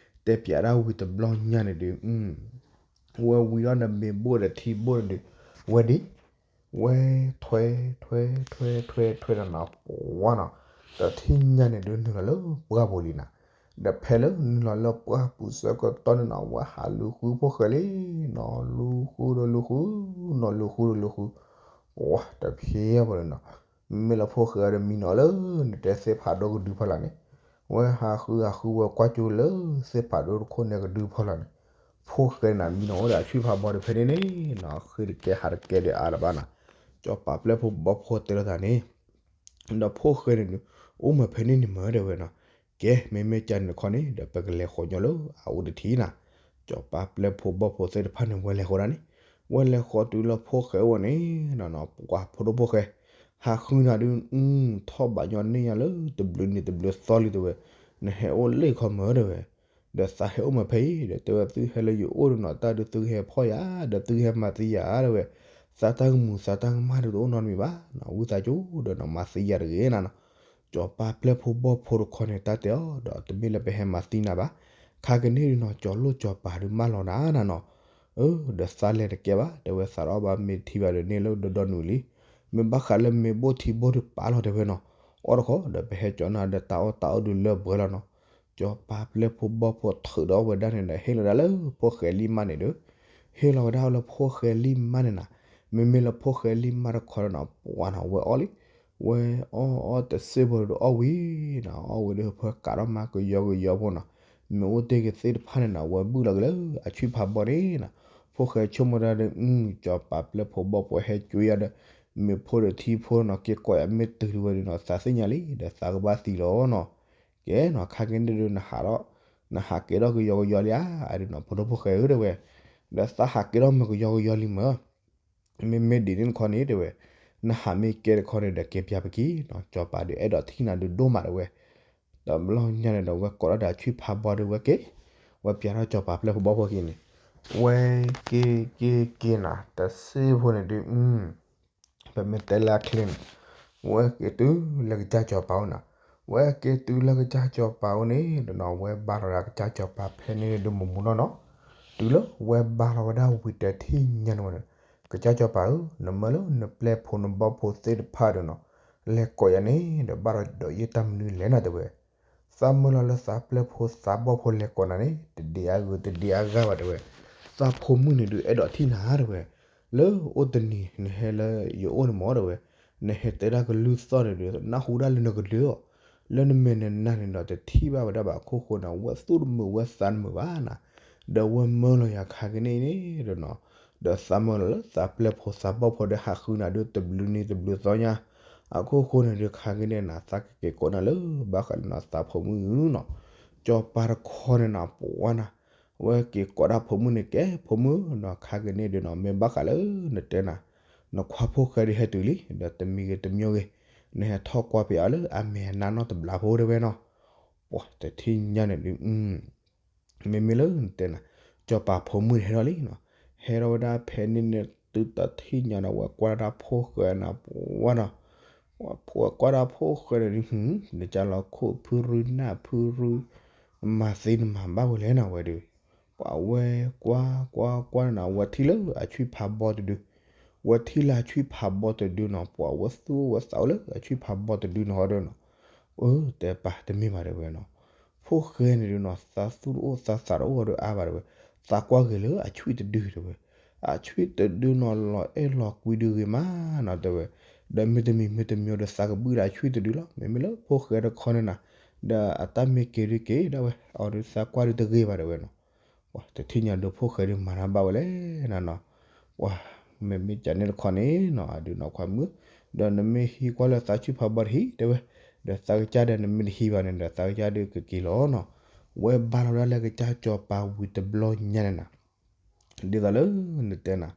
တဲပၠးဒၣ်ဝံၤတဘျီညါန့ၣ်ဒုး ဝဲဝံၤဒီးနမ့ၤဘိၣ်ဒီးထံဘိၣ်န့ၣ်ဒုး, ဝဲဒ် ဝဲထွဲ ထွဲ ထွဲ ထွဲ ထွဲဒီးနီၤ ပှၤနီၤ, ဒီးထံၣ်ညါန့ၣ်ဒုးနုာ်လီၤလၢပှၢ်ပူၤလံနၤ, ဒီးဖဲလၢနုာ်လီၤလၢပှၢ်ပူၤဆၢကတီၢ်န့ၣ်နီၤ ဝဲဟးလူၤဃုဖိၣ်ဃဲလံနီၤ, လူၤဃုဒီးလူၤဃု, နီၤလူၤဃုဒီးလူၤဃု, ပှၤတဖဲဖိန့ၣ်နီၤ, မ့ၢ်လၢဖိၣ်ဃဲဒီးမံနီၤလၢ နတဲသ့ၣ်ဖးဒိၣ်ကဒုဖီလာ်န့ၣ်, ဝဲဟးဃုဟးဃုဝဲကွၢ်ကၠိလၢသ့ၣ်ဖးဒိၣ်တခိၣ်န့ၣ်ကဒုဖီလာ်န့ၣ်, ဖိၣ်ဃဲန့ၣ်မံနီၤအိၣ်ဒီးအဆွံဖးဘီဒီးဖဲန့ၣ်န့ၣ်နီၤ ဃ့တကဲဟးတကဲဒီးအါလၢၤဘၣ်နီၤ, ကၠီၤပၤပျဲၢ်ဖိဘီၣ်ဖိတဲလိာ်သးန့ၣ် ဒီးဖိၣ်ဃဲန့ၣ်ဒုး အိၣ်မးဖဲန့ၣ်န့ၣ်မၢတဲဝဲနီၤ, ကဲ မ့မ့ၢ်ကန့ၣ်ခီန့ၣ် ဒီးပကလဲၤဃီၤညီလၢအအိၣ်တထံၣ်နၤ, ကၠီၤပၤပျဲၢ်ဖိဘီၣ်ဖိသ့ၣ်တဖၣ်န့ၣ် ဝဲလဲၤဃီၤဒၣ်န့ၣ်, ဝဲလဲၤဃီၤတုၤလၢဖိၣ်ဃဲအိၣ်န့ၣ်နီၤ ပှၤဖိဒိၣ်ဖိၣ်ဃဲ ဟးဃုနၤဒုး ထီၣ်ဘးညီန့ၢ်ညါလၢတဘျုးနံၤတဘျုးသီလံတဲဝဲ, နဟဲအိၣ်လၢခီမၢတဲဝဲ ဒီးသးဟဲအိၣ်မးဖဲအံၤ ဒီးတဲဝဲသုဟဲလၢယအိၣ်ဒီးနီၤ တၢ်ဒုးသုကဟဲဖီၣ်ယၤ ဒီးသုကဟဲမၤသံယၤတဲဝဲ, သးတၢ်ကမူၤသးတၢ်ကမၣ်ဒုးတအိၣ်နီတမံၤဘၣ်နီၤ ဝံသးစူၤဒီးနီၤမၤသံယၤတဂ့ၤနၤနီၤ, ကၠီၤပၤပျဲၢ်ဖိဘီၣ်ဖိတခီန့ၣ် တၢ်တဲအီၤဒီးတမ့ၢ်လၢပဟဲမၤသံနၤဘၣ်, ခါကန့ၣ်ဒုးနီၤ ကၠီၤလိၣ်ကၠီၤပၤဒုးမၢလီၤနၤနၤနီၤ, အၢ ဒီးသးလဲၤတကဲဘၣ် တဲဝဲသးတအီၣ်ဘၣ်မ့ၤထံဘၣ်ဒီးန့ၢ်လၢဒီဒီနုာ်လံ, မ့ၢ်ဘၣ်ဃးလၢမ့ၤဘိၣ်ထံဘိၣ်ဒုးပာ်လီၤတဲဝဲနီၤ, အီၣ်တခီ ဒီးပဟဲကၠီၤနၤဒီးတၢ်အီၣ်တၢ်အီဒုးလၢပှဲၤလီၤနီၤ, ကၠီၤပၤပျဲၢ်ဖိဘီၣ်ဖိထုးဒီးဝဲဒၣ်န့ၣ်ဒီး ဟ့ၣ်လီၤဒၣ်လၢဖိၣ်ဃဲလံၢ်မၢ်န့ၣ်ဒီး, ဟ့ၣ်လီၤဝဲဒၣ်လၢဖိၣ်ဃဲလံၢ်မၢ်န့ၣ်နၤ, မ့မ့ၢ်လၢဖိၣ်ဃဲလံၢ်မၢ်တခီဒီးနီၤ ပှၤနီၤ ဝဲအီၣ်လံ, ဝဲအီၣ်အီၣ်တစ့ၢ်ဖိဒီးအီၣ်ဝံၤနီၤ အီၣ်ဝံၤဒီးဖဲကးထီၣ်မၤကယီကယီဖိနီၤ, မ့ၢ်အိၣ်တ့ၢ်က့ၤသ့ၣ်တဖၣ်န့ၣ်နီၤ ဝဲဘုၣ်လီၤက့ၤလၢအဆွံဖးဘီန့ၣ်နီၤ, ဖိၣ်ဃဲဆိကမိၣ်တၢ်ဒီး ကၠီၤပၤပျဲၢ်ဖိဘီၣ်ဖိဟဲကွံာ်ယၤဒီး မ့ၤဖိဒီးထံဖိနီၤ က့ၤကိးယၤမ့ၢ်တုၤဒုးဝဲဒုးနီၤ သးသ့ၣ်ညါလံ ဒီးသးကဘၣ်သံလီၤနီၤ, ကဲနီၤ ခါက့ၤန့ၣ်ဒုးနဟးဒီး နဟးက့ၤထီၣ်ကယီကယီလံဧါ အဒုးနီၤ ဖိဒိၣ်ဖိၣ်ဃဲဧၢတဲဝဲ, ဒီးသးဟးက့ၤထီၣ်မ့ၢ်ကယီကယီလံမၢ် မ့မ့ၢ်ဒ်န့ၣ်တခီန့ၣ်တဲဝဲ, နဟးမ့ၢ်ကဲတခီန့ၣ်ဒီးက့ၤပၠးပက့ၤနီၤ ကၠီၤပၤဒုးအဲၣ်ဒိးထံၣ်နၤဒုးဒိၣ်မးတဲဝဲ, တဘျီညါန့ၣ်ဒီးဝဲကိးထီၣ်ဒီးအဆွံဖးဘီဒုးဝဲက့ၤ, ဝဲပၠးထီၣ်ကၠီၤပၤပျဲၢ်ဖိဘီၣ်ဖိက့ၤန့ၣ်, ဝဲက့ၤက့ၤက့ၤနၤ တစ့ၢ်ဖိန့ၣ်ဒုး ပမ့ၢ်တဲလၢအချ့န့ၣ်, ဝဲက့ၤတုၤလၢကစၢ်ကၠီၤပၤအိၣ်နၤ, ဝဲက့ၤတုၤလၢကစၢ်ကၠီၤပၤအိၣ်န့ၣ်ဒီးနီၤ ဝဲဘါလီၤဒီးကစၢ်ကၠီၤပၤဖဲန့ၣ်ဒုးမုၢ်မုၢ်နီၢ်နီၢ်, တုၤလၢဝဲဘါလီၤဝဲဒၣ်ဝံၤတထံၣ်ညါန့ၣ်ဝဲန့ၣ်, ကစၢ်ကၠီၤပၤဧၢ, နမၢလၢနပျဲၢ်ဖိနဘီၣ်ဖိသ့ၣ်တဖၣ်ဒီးနီၤ, လဲၤကိးယၤန့ၣ် ဒီးဘၣ်ဒီးယတၢ်မနုၤလဲၣ်နၤတဲဝဲ သးမၢလီၤလၢသးပျဲၢ်ဖိသးဘီၣ်ဖိလဲၤကိးနၤန့ၣ် တဒ်အဂ့ၤတဒ်အဂၤဘၣ်တဲဝဲ, သးဖိမုၣ်န့ၣ်ဒုးအဲၣ်ဒိးထံၣ်နၤတဲဝဲ, လၢအိၣ်တနံၤနဟဲလၢယအိၣ်န့ၣ်မၢ်တဲဝဲ, နဟဲတဲဒၣ်ကလုၢ်သီၣ်န့ၣ်ဒုး နၢ်ဟူဒၣ်လၢနကဒုးအီၤ, လၢနမဲာ်နနါန့ၣ်ဒီးတထံၣ်ဘၣ်ဝဲဒၣ်ဘၣ်အခိၣ်ဃိန့ၣ် ဝဲသူၣ်တမုာ်ဝဲသးတမုာ်ဘၣ်နၤ, ဒီးဝဲမၢလီၤယၤခါကန့ၣ်န့ၣ်ဒီးနီၤ, ဒီးသးမၢလီၤလၢသးပျဲၢ်ဖိသးဘီၣ်ဖိဒီးဟးဃုနၤဒုးတဘျုးနံၤတဘျုးသီညါ အခိၣ်ဃိန့ၣ်ဒုးခါကန့ၣ်နၤ သးကက့ၤကိးနၤလၢ ဘၣ်ဃးလၢနသးဖိမုၣ်နီၤ, ကၠီၤပၤတခီန့ၣ်နၤ ပှၤနၤ, ဝဲက့ၤကိးဒၣ်ဖိမုၣ်န့ၣ် ကဲဖိမုၣ်နီၤ ခါကန့ၣ်ဒုးနီၤ မ့ၢ်ဘၣ်ဃးလၢနတဲနၤ, နခွါဖိၣ်ဃဲဒုးဟဲတုၤလံ ဒီးတမံၤဂ့ၤတမံၤဂ့ၤ, နဟဲထီၣ်ကွၢ်ပၠးအီၤလၢအမဲာ်အနါနီတဘျီဖိတဲဝဲနီၤ, ပှၤတထံၣ်ညါန့ၣ်ဒုး မ့မ့ၢ်လၢနတဲနၤ, ကၠီၤပၤဖိမုၣ်န့ၣ်ဟဲထီၣ်လံနီၤ, ဟဲထီၣ်ဝဲဒၣ်ဖဲန့ၣ်န့ၣ် တုၤတထံၣ်ညါဒီး ဝဲကွၢ်ဒၣ်ဖိၣ်ဃဲနၤ ပှၤနီၤ, ဝဲကွၢ်ဒၣ်ဖိၣ်ဃဲန့ၣ်ဒုး နကၢ်လီၤခိၣ်ဖုရူနၢ်ဖုရူ, မၤသ့နမၤဘၣ်ဝဲလဲၣ်နၤဝဲဒုး, ပှၤဝဲကွၢ်ကွၢ်ကွၢ်နၤ ဝဲထံၣ်လၢအဆွံဖးဘီတဒု ဝဲထံၣ်လၢအဆွံဖးဘီတဒုနီၤ ပှၤဝဲသူၣ်ဝဲသးအိၣ်လၢအဆွံဖးဘီတဒုနီၤဒီးနီၤ, အၢ တဲပာ်တမ့ၢ်ဘၣ်တဲဝဲနီၤ, ဖိၣ်ဃဲန့ၣ်ဒုးနီၤ သးသူၣ်တအိၣ်သးသးတအိၣ်ဒီးအါဘၣ်တဲဝဲ, သးကွၢ်ဂ့ၤလၢအဆွံတဒုတဲဝဲ, အဆွံတဒုနီၤ လီၤအဲၣ်လီၤကွံဒုးဂ့ၤမးနီၤတဲဝဲ, ဒီးမ့တမံၤမ့တမံၤဒီးသးကဘုၣ်ဒီးအဆွံတဒုလီၤ, မ့မ့ၢ်လၢဖိၣ်ဃဲတခီန့ၣ်နၤ, ဒီးအတၢ်မ့ၢ်က့ၤဒုးက့ၤဒၣ်ဝဲ အီၤဒုးသးကွၢ်ဒုးတဂ့ၤဘၣ်တဲဝဲနီၤ, ပှၤတထံၣ်ညါဒီးဖိၣ်ဃဲဒုးမၤတၢ်ဘၣ်ဝဲလဲၣ်နၤနီၤ, ပှၤ မ့မ့ၢ်ကန့ၣ်တခီန့ၣ်နီၤ အဒုးနီၤခွါမုၣ်, ဒီးနမ့ၢ်ဟံးကွၢ်လၢသးဆူၣ်ဖးဘီတဟံးတဲဝဲ, ဒီးသးကစၢ်ဒီးနမ့ၢ်တဟံးဘၣ်န့ၣ်ဒီးသးကစၢ်ဒုးကက့ၤလီၤနီၤ, ဝဲဘါလီၤဒၣ်လၢကစၢ်စီၤပၤဝံၤတဘျီညါန့ၣ်နီၤ ဒ်သိးလၢနတဲနၤ,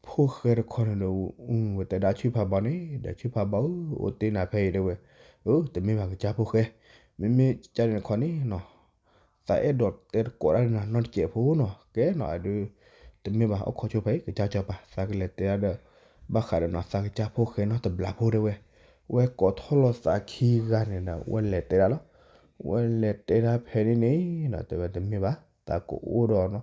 ဖိၣ်ဃဲတခီန့ၣ်ဒီး ဝဲတဲဒၣ်ဆူၣ်ဖးဘီန့ၣ် ဒီးဆူၣ်ဖးဘီဧၢ အိၣ်တ့ၢ်နၤဖဲအံၤတဲဝဲ, အၢ တမ့ၢ်ဘၣ်ကစၢ်ဖိၣ်ဃဲ, မ့မ့ၢ်ကန့ၣ်တခီန့ၣ်နီၤ, သးအဲၣ်ဒိးတဲတကိးဒၣ်နၤနီတစဲးဖိနီၤ ကဲနီၤ အဒုး, တမ့ၢ်ဘၣ်အိၣ်ခိးဆိဖဲအံၤ ကစၢ်စီၤပၤ သးကလဲၤတဲဒၣ်ဒီး, ဘၣ်ဃးဒီးနီၤ သးကစၢ်ဖိၣ်ဃဲနီတဘျီဖိတဲဝဲ, ဝဲကိးထီၣ်လီၤသးခံဂၤန့ၣ်ဒီး ဝဲလဲၤတဲဒၣ်လီၤ, ဝဲလဲၤတဲဒၣ်ဖဲန့ၣ်န့ၣ်နီၤ တဲဝဲတမ့ၢ်ဘၣ် သးကအိၣ်ဒီးနီၤ,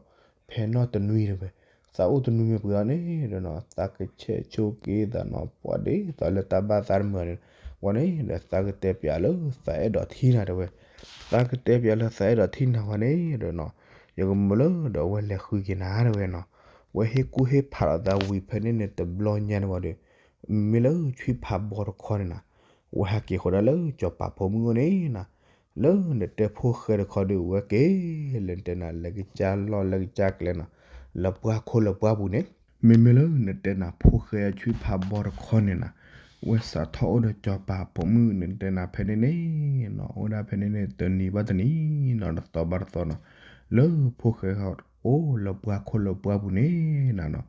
ဖဲနီၣ်တနွံတဲဝဲ, သးအိၣ်တနွံမ့ၢ်ပှဲၤအီၤန့ၣ်ဒီးနီၤ သးကဆဲးဆိက့ၤသးနီၤ ပှၤဒ်သိးလၢတၢ်ဘၣ်သးတမုာ်န့ၣ်, ဝဲန့ၣ်ဒီးသးကတဲပျးလၢသးအဲၣ်ဒိးထံၣ်နၤတဲဝဲ, သးကတဲပျးလၢသးအဲၣ်ဒိးထံၣ်နၤဝဲန့ၣ်ဒီးနီၤ, ယကမၢလၢဒီးဝဲလဲၤဃုက့ၤနၤတဲဝဲနီၤ, ဝဲဟ့ၣ်ကူၣ်ဟ့ၣ်ဖးလီၤသးဝံၤဖဲန့ၣ်န့ၣ်တဘျီညါန့ၣ်ဝံၤဒီး, မ့မ့ၢ်လၢဆူၣ်ဖးဘီတခီန့ၣ်နီၤ, ဝဲဟးက့ၤဃီဒၣ်လၢစီၤပၤဖိမုၣ်အိၣ်န့ၣ်နီၤ, လၢနတဲဖိၣ်ဃဲတခီဒီးဝဲက့ၤ, လၢနတဲနၤလၢကစၢ်လီၢ်လၢကစၢ်ကျဲနီၤ, လၢပှၢ်ခိၣ်လၢပှၢ်ပူၤန့ၣ်, မ့မ့ၢ်လၢနတဲနၤဖိၣ်ဃဲဆူၣ်ဖးဘီတခီန့ၣ်နီၤ, ဝဲစးထီၣ်အိၣ်ဒီးစီၤပၤဖိမုၣ်န့ၣ်တဲနၤဖဲန့ၣ်န့ၣ်နီၤ အိၣ်ဒၣ်ဖဲန့ၣ်န့ၣ်တနံၤဘၣ်တနံၤနီၤ တသီဘၣ်တသီနီၤ, လၢဖိၣ်ဃဲအိၣ်လၢပှၢ်ခိၣ်လၢပှၢ်ပူၤန့ၣ်နီၤ,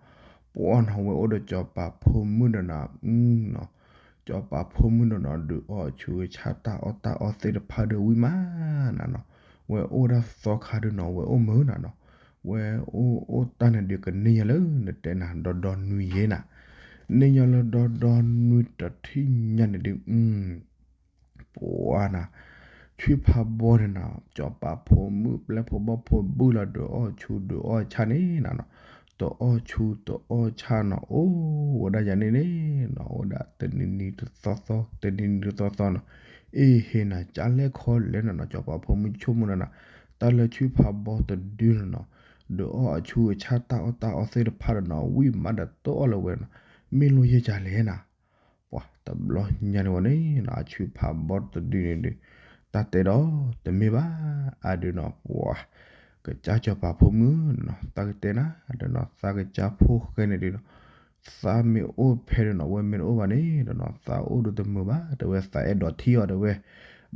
ပှၤနီၤဝဲအိၣ်ဒီးစီၤပၤဖိမုၣ်ဒီးနီၤ, စီၤပၤဖိမုၣ်ဒီးနီၤ ဒုးအီၣ်ဆူးဆါတၢ်အီၣ်တၢ်အီသ့ၣ်တဖၣ်ဒီးဝံၣ်မးနၤနီၤ, ဝဲအိၣ်ဒၣ်သီခါဒီးနီၤ ဝဲအိၣ်မုာ်နၤနီၤ, ဝဲအိၣ်အိၣ်တၢ်န့ၣ်ဒုးကန့ၢ်ညီလၢနတဲနၤဒီဒီနွံယဲနၤ, န့ၢ်ညီလၢဒီဒီနွံတထံၣ်ညါန့ၣ်ဒုး ပှၤနၤ, ဆူၣ်ဖးဘီန့ၣ်နၤ စီၤပၤဖိမုၣ်ပျဲၢ်ဖိဘီၣ်ဖိဘုၣ်လီၤ ဒုးအီၣ်ဆူးဒုးအီၣ်ဆါန့ၣ်နၤနီၤ, တအီၣ်ဆူးတအီၣ်ဆါနီၤ အိၣ်ဝဲဒၣ်ယၤန့ၣ်န့ၣ်နီၤ အိၣ်ဒၣ်တနံၤနံၤတသီသီ တနံၤနံၤတသီသီနီၤ, အ့ၣ်ဟ့ၣ်နၤကၢ်လဲၣ်ခီလဲၣ်နၤနီၤ စီၤပၤဖိမုၣ်ဆိကမိၣ်နၤနီၤ, တၢ်လၢဆူၣ်ဖးဘီတဒုန့ၣ်နီၤ, ဒုးအီၣ်အဆူးအဆါတၢ်အီၣ်တၢ်အီသ့ၣ်တဖၣ်ဒီးနီၤ ဝံၣ်မးဒီးတအီၣ်လၢၤဝဲနီၤ, မ့ၢ်လိၣ်ယဲၢ်ကၢ်လဲၣ်နၤ ပှၤတဘျီညါန့ၣ်ဝဲန့ၣ်နီၤ အဆူၣ်ဖးဘီတဒုန့ၣ်ဒုး, တၢ်တဲဒီးတမ့ၢ်ဘၣ်, အဒုးနီၤ ပှၤ, ကစၢ်စီၤပၤဖိမုၣ်နီၤ သးကတဲနၤ ဒီးနီၤ သးကစၢ်ဖိၣ်ဃဲန့ၣ်ဒုးနီၤ, သးမ့ၢ်အိၣ်ဖဲဒုးနီၤ ဝဲမ့ၢ်တအိၣ်ဘၣ်န့ၣ်ဒီးနီၤ သးအိၣ်ဒီးတမုာ်ဘၣ် တဲဝဲသးအဲၣ်ဒိးထံၣ်အီၤတဲဝဲ,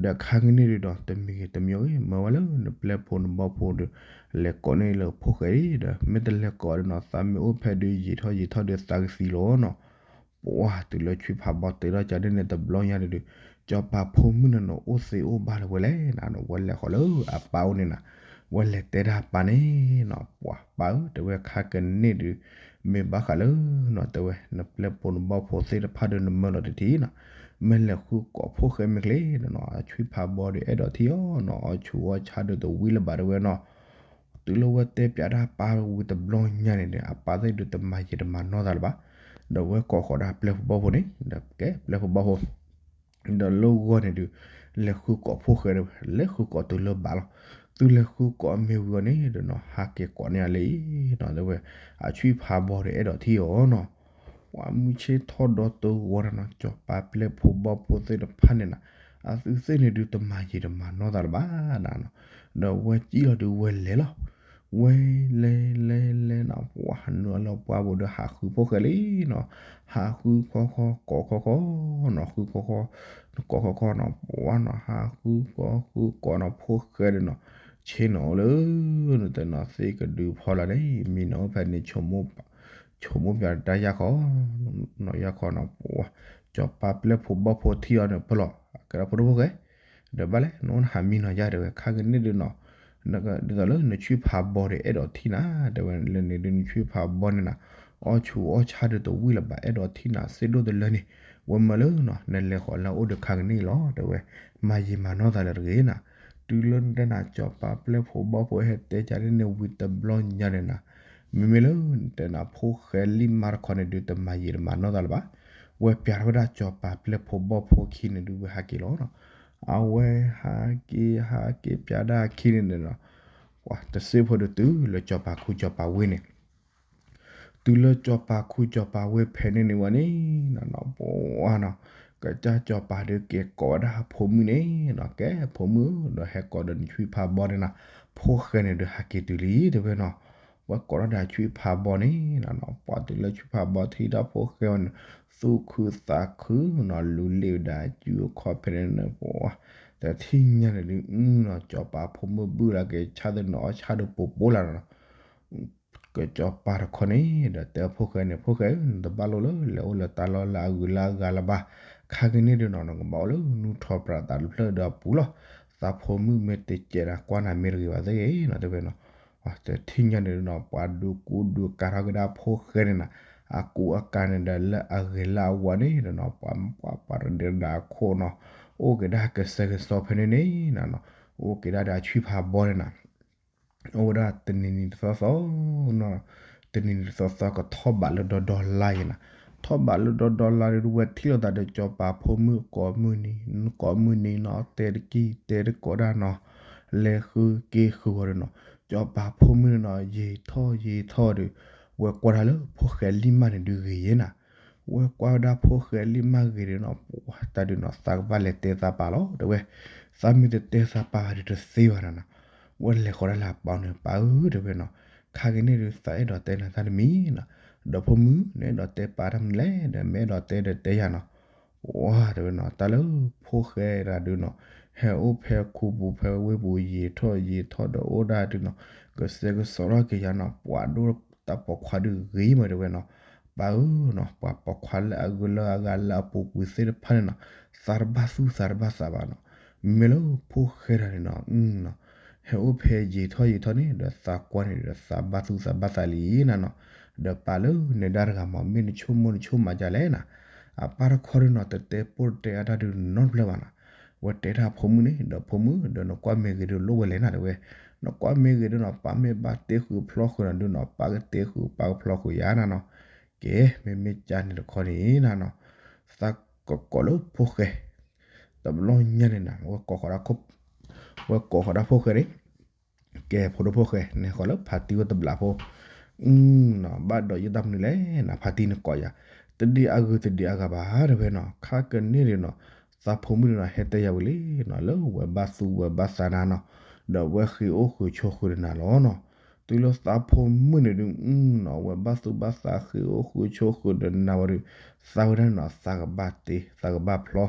ဒီးခါကန့ၣ်ဒုးဒီး တမံၤဂ့ၤတမံၤဂ့ၤ မၢဝဲလၢနပျဲၢ်ဖိနဘီၣ်ဖိဒီး, လဲၤကိးန့ၢ်လၢဖိၣ်ဃဲဒီး မ့ၢ်တလဲၤကိးဒီးနီၤ သးမ့ၢ်အိၣ်ဖဲဒုးယံာ်ထီၣ်ယံာ်ထီၣ်ဒီးသးကသံလီၤနီၤ ပှၤတုၤလၢဆူၣ်ဖးဘီတဲထီၣ်ကန့ၣ်န့ၣ်တဘျီညါန့ၣ်ဒုး, စီၤပၤဖိမုၣ်န့ၣ်နီၤ အိၣ်သ့အိၣ်ဘၣ်လၢၤဝဲလဲၣ်နၤနီၤ ဝဲလဲၤဃီၤလၢအပၢ်အိၣ်န့ၣ်နၤ, ဝဲလဲၤတဲဒၣ်ပၢ်န့ၣ်နီၤ ပှၤပၢ်ဧၢ တဲဝဲခါကန့ၣ်ဒုး, မ့ၢ်ဘၣ်ဃးလၢနီၤ တဲဝဲ နပျဲၢ်ဖိနဘီၣ်ဖိသ့ၣ်တဖၣ်ဒီးနမၢလီၤတထံၣ်နီၤ, မ့ၢ်လဲၤဃုကိးဖိၣ်ဃဲမ့ၢ်ချ့ဒီးနီၤ အဆူၣ်ဖးဘီဒီးအဲၣ်ဒိးထံၣ်အီၤနီၤ အီၣ်ဆူးအီၣ်ဆါဒီးတဝံၣ်လၢၤဘၣ်တဲဝဲနီၤ တုၤလၢဝဲတဲပျးတၢ်ပၢ်ဝံၤတဘျီညါန့ၣ်ဒီး အပၢ်သ့ၣ်ဒုးတမၤယံာ်တမၤနီၢ်သးလၢၤဘၣ်, ဒီးဝဲကိးဃီၤဒၣ်ပျဲၢ်ဖိဘီၣ်ဖိန့ၣ် ဒီးကဲပျဲၢ်ဖိဘီၣ်ဖိ, ဒီးလၢဂီၢ်န့ၣ်ဒုး, လဲၤဃုကိးဖိၣ်ဃဲဒီးဝဲ လဲၤဃုကိးတုၤလၢဘၣ်လီၤ, သုလဲၤဃုကိးမ့ၢ်ဝံၤအီၤန့ၣ်ဒီးနီၤ ဟးက့ၤကိးန့ၢ်အီၤလၢအံၤနီၤ တဲဝဲ, အဆူၣ်ဖးဘီဒီးအဲၣ်ဒိးထံၣ်အီၤနီၤ ပှၤမုၢ်ဆ့ၣ်ထီၣ်ဒီတဂီၤနၤနီၤ စီၤပၤပျဲၢ်ဖိဘီၣ်ဖိသ့ၣ်တဖၣ်န့ၣ်နၤ, အသုသ့ၣ်န့ၣ်ဒုးတမၤယံာ်တမၤနီၢ်သးလၢၤဘၣ်နၤနီၤ, ဒီးဝဲစံၣ်လီၤဒုးဝဲလဲၤလီၤ, ဝဲလဲၤလဲၤလဲၤနီၤ ပှၤနုာ်လီၤပှၢ်ပူၤဒီးဟးဃုဖိၣ်ဃဲလံနီၤ, ဟးဃုခီခီကိးခီခီနီၤ ဃုခီခီ, ကိးခီခီနီၤ ပှၤနီၤ ဟးဃုခီဃုကိးနီၤ ဖိၣ်ဃဲဒီးနီၤ, ဆ့ၣ်နီၤအိၣ်လၢ နတဲနီၤ သ့ၣ်ကဒုဖီလာ်န့ၣ် မံၤနီၤအိၣ်ဖဲန့ၣ် ဆိကမိၣ်ပၠးတၢ်ယၢ်ခီ, နီၤယၢ်ခီနီၤ ပှၤ, စီၤပၤပျဲၢ်ဖိဘီၣ်ဖိထံၣ်အီၤန့ၣ် ပလီၢ်, ကဲဒီးဖိဒိၣ်ဖိၣ်ဃဲ, ဒီးဘၣ်လဲၣ် နအိၣ်နဟးမံနီၤယၢ်တဲဝဲ ခါကန့ၣ်ဒုးနီၤ, ဒ်သိးလၢနဆူၣ်ဖးဘီဒီးအဲၣ်ဒိးထံၣ်နၤ တဲဝဲလၢန့ၣ်ဒုး နဆူၣ်ဖးဘီန့ၣ်နၤ, အီၣ်ဆူးအီၣ်ဆါဒီးတဝံၣ်လၢၤဘၣ် အဲၣ်ဒိးထံၣ်နၤ စ့ၢ်ဒိၣ်တလၢန့ၣ်, ဝဲမၢလၢနီၤ နလဲၤဃီၤလၢအအိၣ်ဒီးခါကန့ၣ်လီၤ တဲဝဲ, မၤယံာ်မၤနီၢ်သးလၢၤတဂ့ၤနၤ, တုၤလၢနတဲနၤ စီၤပၤပျဲၢ်ဖိဘီၣ်ဖိဟဲတဲကန့ၣ်န့ၣ်ဝံၤတဘျီညါန့ၣ်နၤ, မ့မ့ၢ်လၢနတဲနၤ ဖိၣ်ဃဲလံၣ်မါတခီန့ၣ်ဒုး တမၤယံာ်တမၤနီၢ်သးလၢၤဘၣ်, ဝဲပျးထီၣ်ဝဲဒၣ်စီၤပၤပျဲၢ်ဖိဘီၣ်ဖိခံန့ၣ်ဒုး ဝဲဟးက့ၤလီၤနီၤ, အဝဲဟးက့ၤဟးက့ၤပျးဒၣ်ခံန့ၣ်န့ၣ်နီၤ, ပှၤတစ့ဖိဒီးတုၤလၢစီၤပၤခူစီၤပၤဝ့ၢ်န့ၣ် တုၤလၢစီၤပၤခူစီၤပၤဝ့ၢ်ဖဲန့ၣ်န့ၣ်ဝဲန့ၣ်, ပှၤနီၤ, ကစၢ်စီၤပၤဒုးက့ၤကိးဝဲဒၣ်ဖိမုၣ်န့ၣ်နီၤ, ကဲဖိမုၣ်ဒီးဟဲကိးဒီးနဆူၣ်ဖးဘီန့ၣ်နၤ, ဖိၣ်ဃဲန့ၣ်ဒုးဟးက့ၤတုၤလံတဲဝဲနီၤ, ဝဲကိးထီၣ်ဒီးဆှံဖးဘီန့ၣ်နီၤ, ပှၤတုၤလၢဆှံဖးဘီထံၣ်ဒီးဖိၣ်ဃဲအံၤန့ၣ် သူၣ်ခုသးခုနီၤ, လူၤလ့ၣ်ဝဲဒၣ်စုအခီၣ်ဖဲန့ၣ်န့ၣ် ပှၤ တထံၣ်ညါန့ၣ်ဒုးနီၤ, စီၤပၤဖိမုၣ်ဘုၣ်လၢက့ၤဆၣ်သနၢၣ်အီၣ်ဆၣ်ဒီးပိာ်ပိာ်လၢနီၤ ကစီၤပၤတခီန့ၣ် ဒီးတဲဖိၣ်ဃဲန့ၣ်, ဖိၣ်ဃဲဧၢ, နတဘၣ်လိၣ်လၢလဲၤအိၣ်လၢတၢ်လီၢ်လၢအဂုၤလၢအဂၤလၢၤဘၣ်. ခါကန့ၣ်ဒုးနီၤ နကဘၣ်အိၣ်လၢနူထီၣ်ပြးသးတဖျၢၣ်ဒီးအပူၤလီၤ. သးဖိမုၣ်မ့ၢ်တကဲးနၤ ကွၢ်နၤမ့ၢ်တဂ့ၤဘၣ်သ့ၣ်ဂ့ၤနီၤ တဲဝဲနီၤ. တထံၣ်ညါန့ၣ်ဒုးနီၤ ပှၤဒုးကူဒုးကၤထီၣ်က့ၤဒၣ်ဖိၣ်ဃဲန့ၣ်နီၤ, အကူအကၤန့ၣ်ဒီးလၢအဂ့ၤလၢအဝါန့ၣ်ဒီးနီၤ ပှၤ ပှၤ ပှၤတဒုးဒၣ်အခိၣ်နီၤ အိၣ်က့ၤဒၣ်ကစဲးကစီဖဲန့ၣ်န့ၣ်နီၤ, အိၣ်က့ၤဒၣ်ဒီးအဆှံဖးဘီန့ၣ်နီၤ အိၣ်ဝဲဒၣ်တနံၤနံၤတသီသီနီၤ, တနံၤနံၤတသီသီကထီၣ်ဘးလၢဒီဒီလါယဲနီၤ, ထီၣ်ဘးလၢဒီဒီလါဒီး ဝဲထံၣ်လိာ်သးဒီးစီၤပၤဖိမုၣ်ကိးမုၢ်နံၤ ကိးမုၢ်နံၤနီၤ တဲတက့ၢ်တဲတကိးဒၣ်နီၤ, လဲၤဃုက့ၤဃုဝဲဒီးနီၤ, စီၤပၤဖိမုၣ်န့ၣ်နီၤ ယံာ်ထီၣ်ယံာ်ထီၣ်ဒီး ဝဲကွၢ်တၢ်လၢဖိၣ်ဃဲလံၢ်မၢ်န့ၣ်ဒုးဂ့ၤယဲနီၤ ဝဲကွၢ်ဝဲဒၣ်ဖိၣ်ဃဲလံၢ်မၢ်ဂ့ၤဒီးနီၤ ပှၤတၢ်ဒုးနီၤ သးကဘၣ်လဲၤတဲသးပၢ်လီၤ တဲဝဲ, သးမ့ၢ်တတဲသးပၢ်ဘၣ်ဒီးတသ့ဘၣ်နီၤနီၤ, ဝဲလဲၤဃီၤဒၣ်လၢအပၢ်န့ၣ် ပၢ်ဧၢ တဲဝဲနီၤ, ခါက့ၤန့ၣ်ဒုး သးအဲၣ်ဒိးတဲနၤတၢ်တမံၤနီၤ, ဒီးဖိမုၣ် နအဲၣ်ဒိးတဲပၢ်တၢ်မနုၤလဲၣ် ဒီးမ့ၢ်အဲၣ်ဒိးတဲဒီးတဲယၤနီၤ, ပှၤတဲဝဲနီၤ တၢ်လၢဖိၣ်ဃဲတၢ်ဒုးနီၤ, ဟဲအိၣ်ဖဲခူပူၤဖဲဝ့ၢ်ပူၤယံာ်ထီၣ်ယံာ်ထီၣ်ဒီးအိၣ်ဒၣ်ဒုးနီၤ, ကစဲးကစီးထီၣ်က့ၤယၤနီၤ, ပှၤဒိၣ်တၢ်ပိာ်ခွါဒုးဂ့ၤမး တဲဝဲနီၤ, ပၢ်ဧၢနီၤ, ပှၤပိာ်ခွါလၢအဂုၤလၢအဂၤလၢအပူၤကွံာ်သ့ၣ်တဖၣ်န့ၣ်နီၤ, သးတဘၣ်သူၣ်သးတဘၣ်သးဘၣ်နီၤ, မ့ၢ်လၢဖိၣ်ဃဲတၢ်န့ၣ်နီၤ, ဟဲအိၣ်ဖဲယံာ်ထီၣ်ယံာ်ထီၣ်န့ၣ် ဒီးသးကွၢ်န့ၣ်ဒီးသးဘၣ်သူၣ်သးဘၣ်သးလံနီၤနီၤ, ဒီးပၢ်လၢနဒါတဂၤမး မ့ၢ်နဆိကမိၣ်နဆိကမးဒ်လဲၣ်နီၤ, အပၢ်တခီဒုးနီၤ တတဲပိၢ်တတဲအါတၢ်ဒုးနီတဖျၢၣ်ဘၣ်နီၤ, ဝဲတဲတၢ်ဖိမုၣ်န့ၣ် ဒီးဖိမုၣ် ဒီးနကွၢ်မ့ၢ်ဂ့ၤဒုးလိၣ်ဝဲလဲၣ်နီၤ တဲဝဲ, နကွၢ်မ့ၢ်ဂ့ၤဒုးနီၤ ပၢ်မ့ၢ်ဘၣ်တ့ဃုာ်ဖျီဃုာ်နၤဒုးနီၤ ပၢ်ကတ့ဃုာ်ပၢ်ကဖျီဃုာ်ယၤနီၤနီၤ, ကဲ မ့မ့ၢ်ကၢ်န့ၣ်တခီန့ၣ်နီၤနီၤ, သးကကိးလၢဖိၣ်ဃဲ တဘျီညါန့ၣ်နီၤ ဝဲကိးဃီၤဒၣ် ဝဲကိးဃီၤဒၣ်ဖိၣ်ဃဲန့ၣ်, ကဲ ဖိဒိၣ်ဖိၣ်ဃဲ နဟဲဃီၤလၢဖါတံၢ်ဝဲတဘျးဖိ, ဘၣ်ဒီးယတၢ်မနုၤလဲၣ်နီၤ ဖါတံၢ်နကိးယၤ, တဒ်အဂုၤတဒ်အဂၤဘၣ် တဲဝဲနီၤ, ခါကန့ၣ်ဒုးနီၤ, သးဖိမုၣ်ဒုးနီၤ ဟဲတဲယၤဝံၤလံနီၤ လၢဝဲဘၣ်သူၣ်ဝဲဘၣ်သးနၤနီၤ, ဒီးဝဲဃ့အိၣ်ဃုာ်ဆိးဃုာ်ဒီးနၤလီၤနီၤ, တုၤလၢသးဖိမုၣ်န့ၣ်ဒုးနီၤ ဝဲဘၣ်သူၣ်ဘၣ်သးဃ့အိၣ်ဃုာ်ဆိးဃုာ်ဒီးနၤဝံၤဒီး, သးဝဲဒၣ်နီၤ သးကဘၣ်တ့ သးကဘၣ်ဖျီ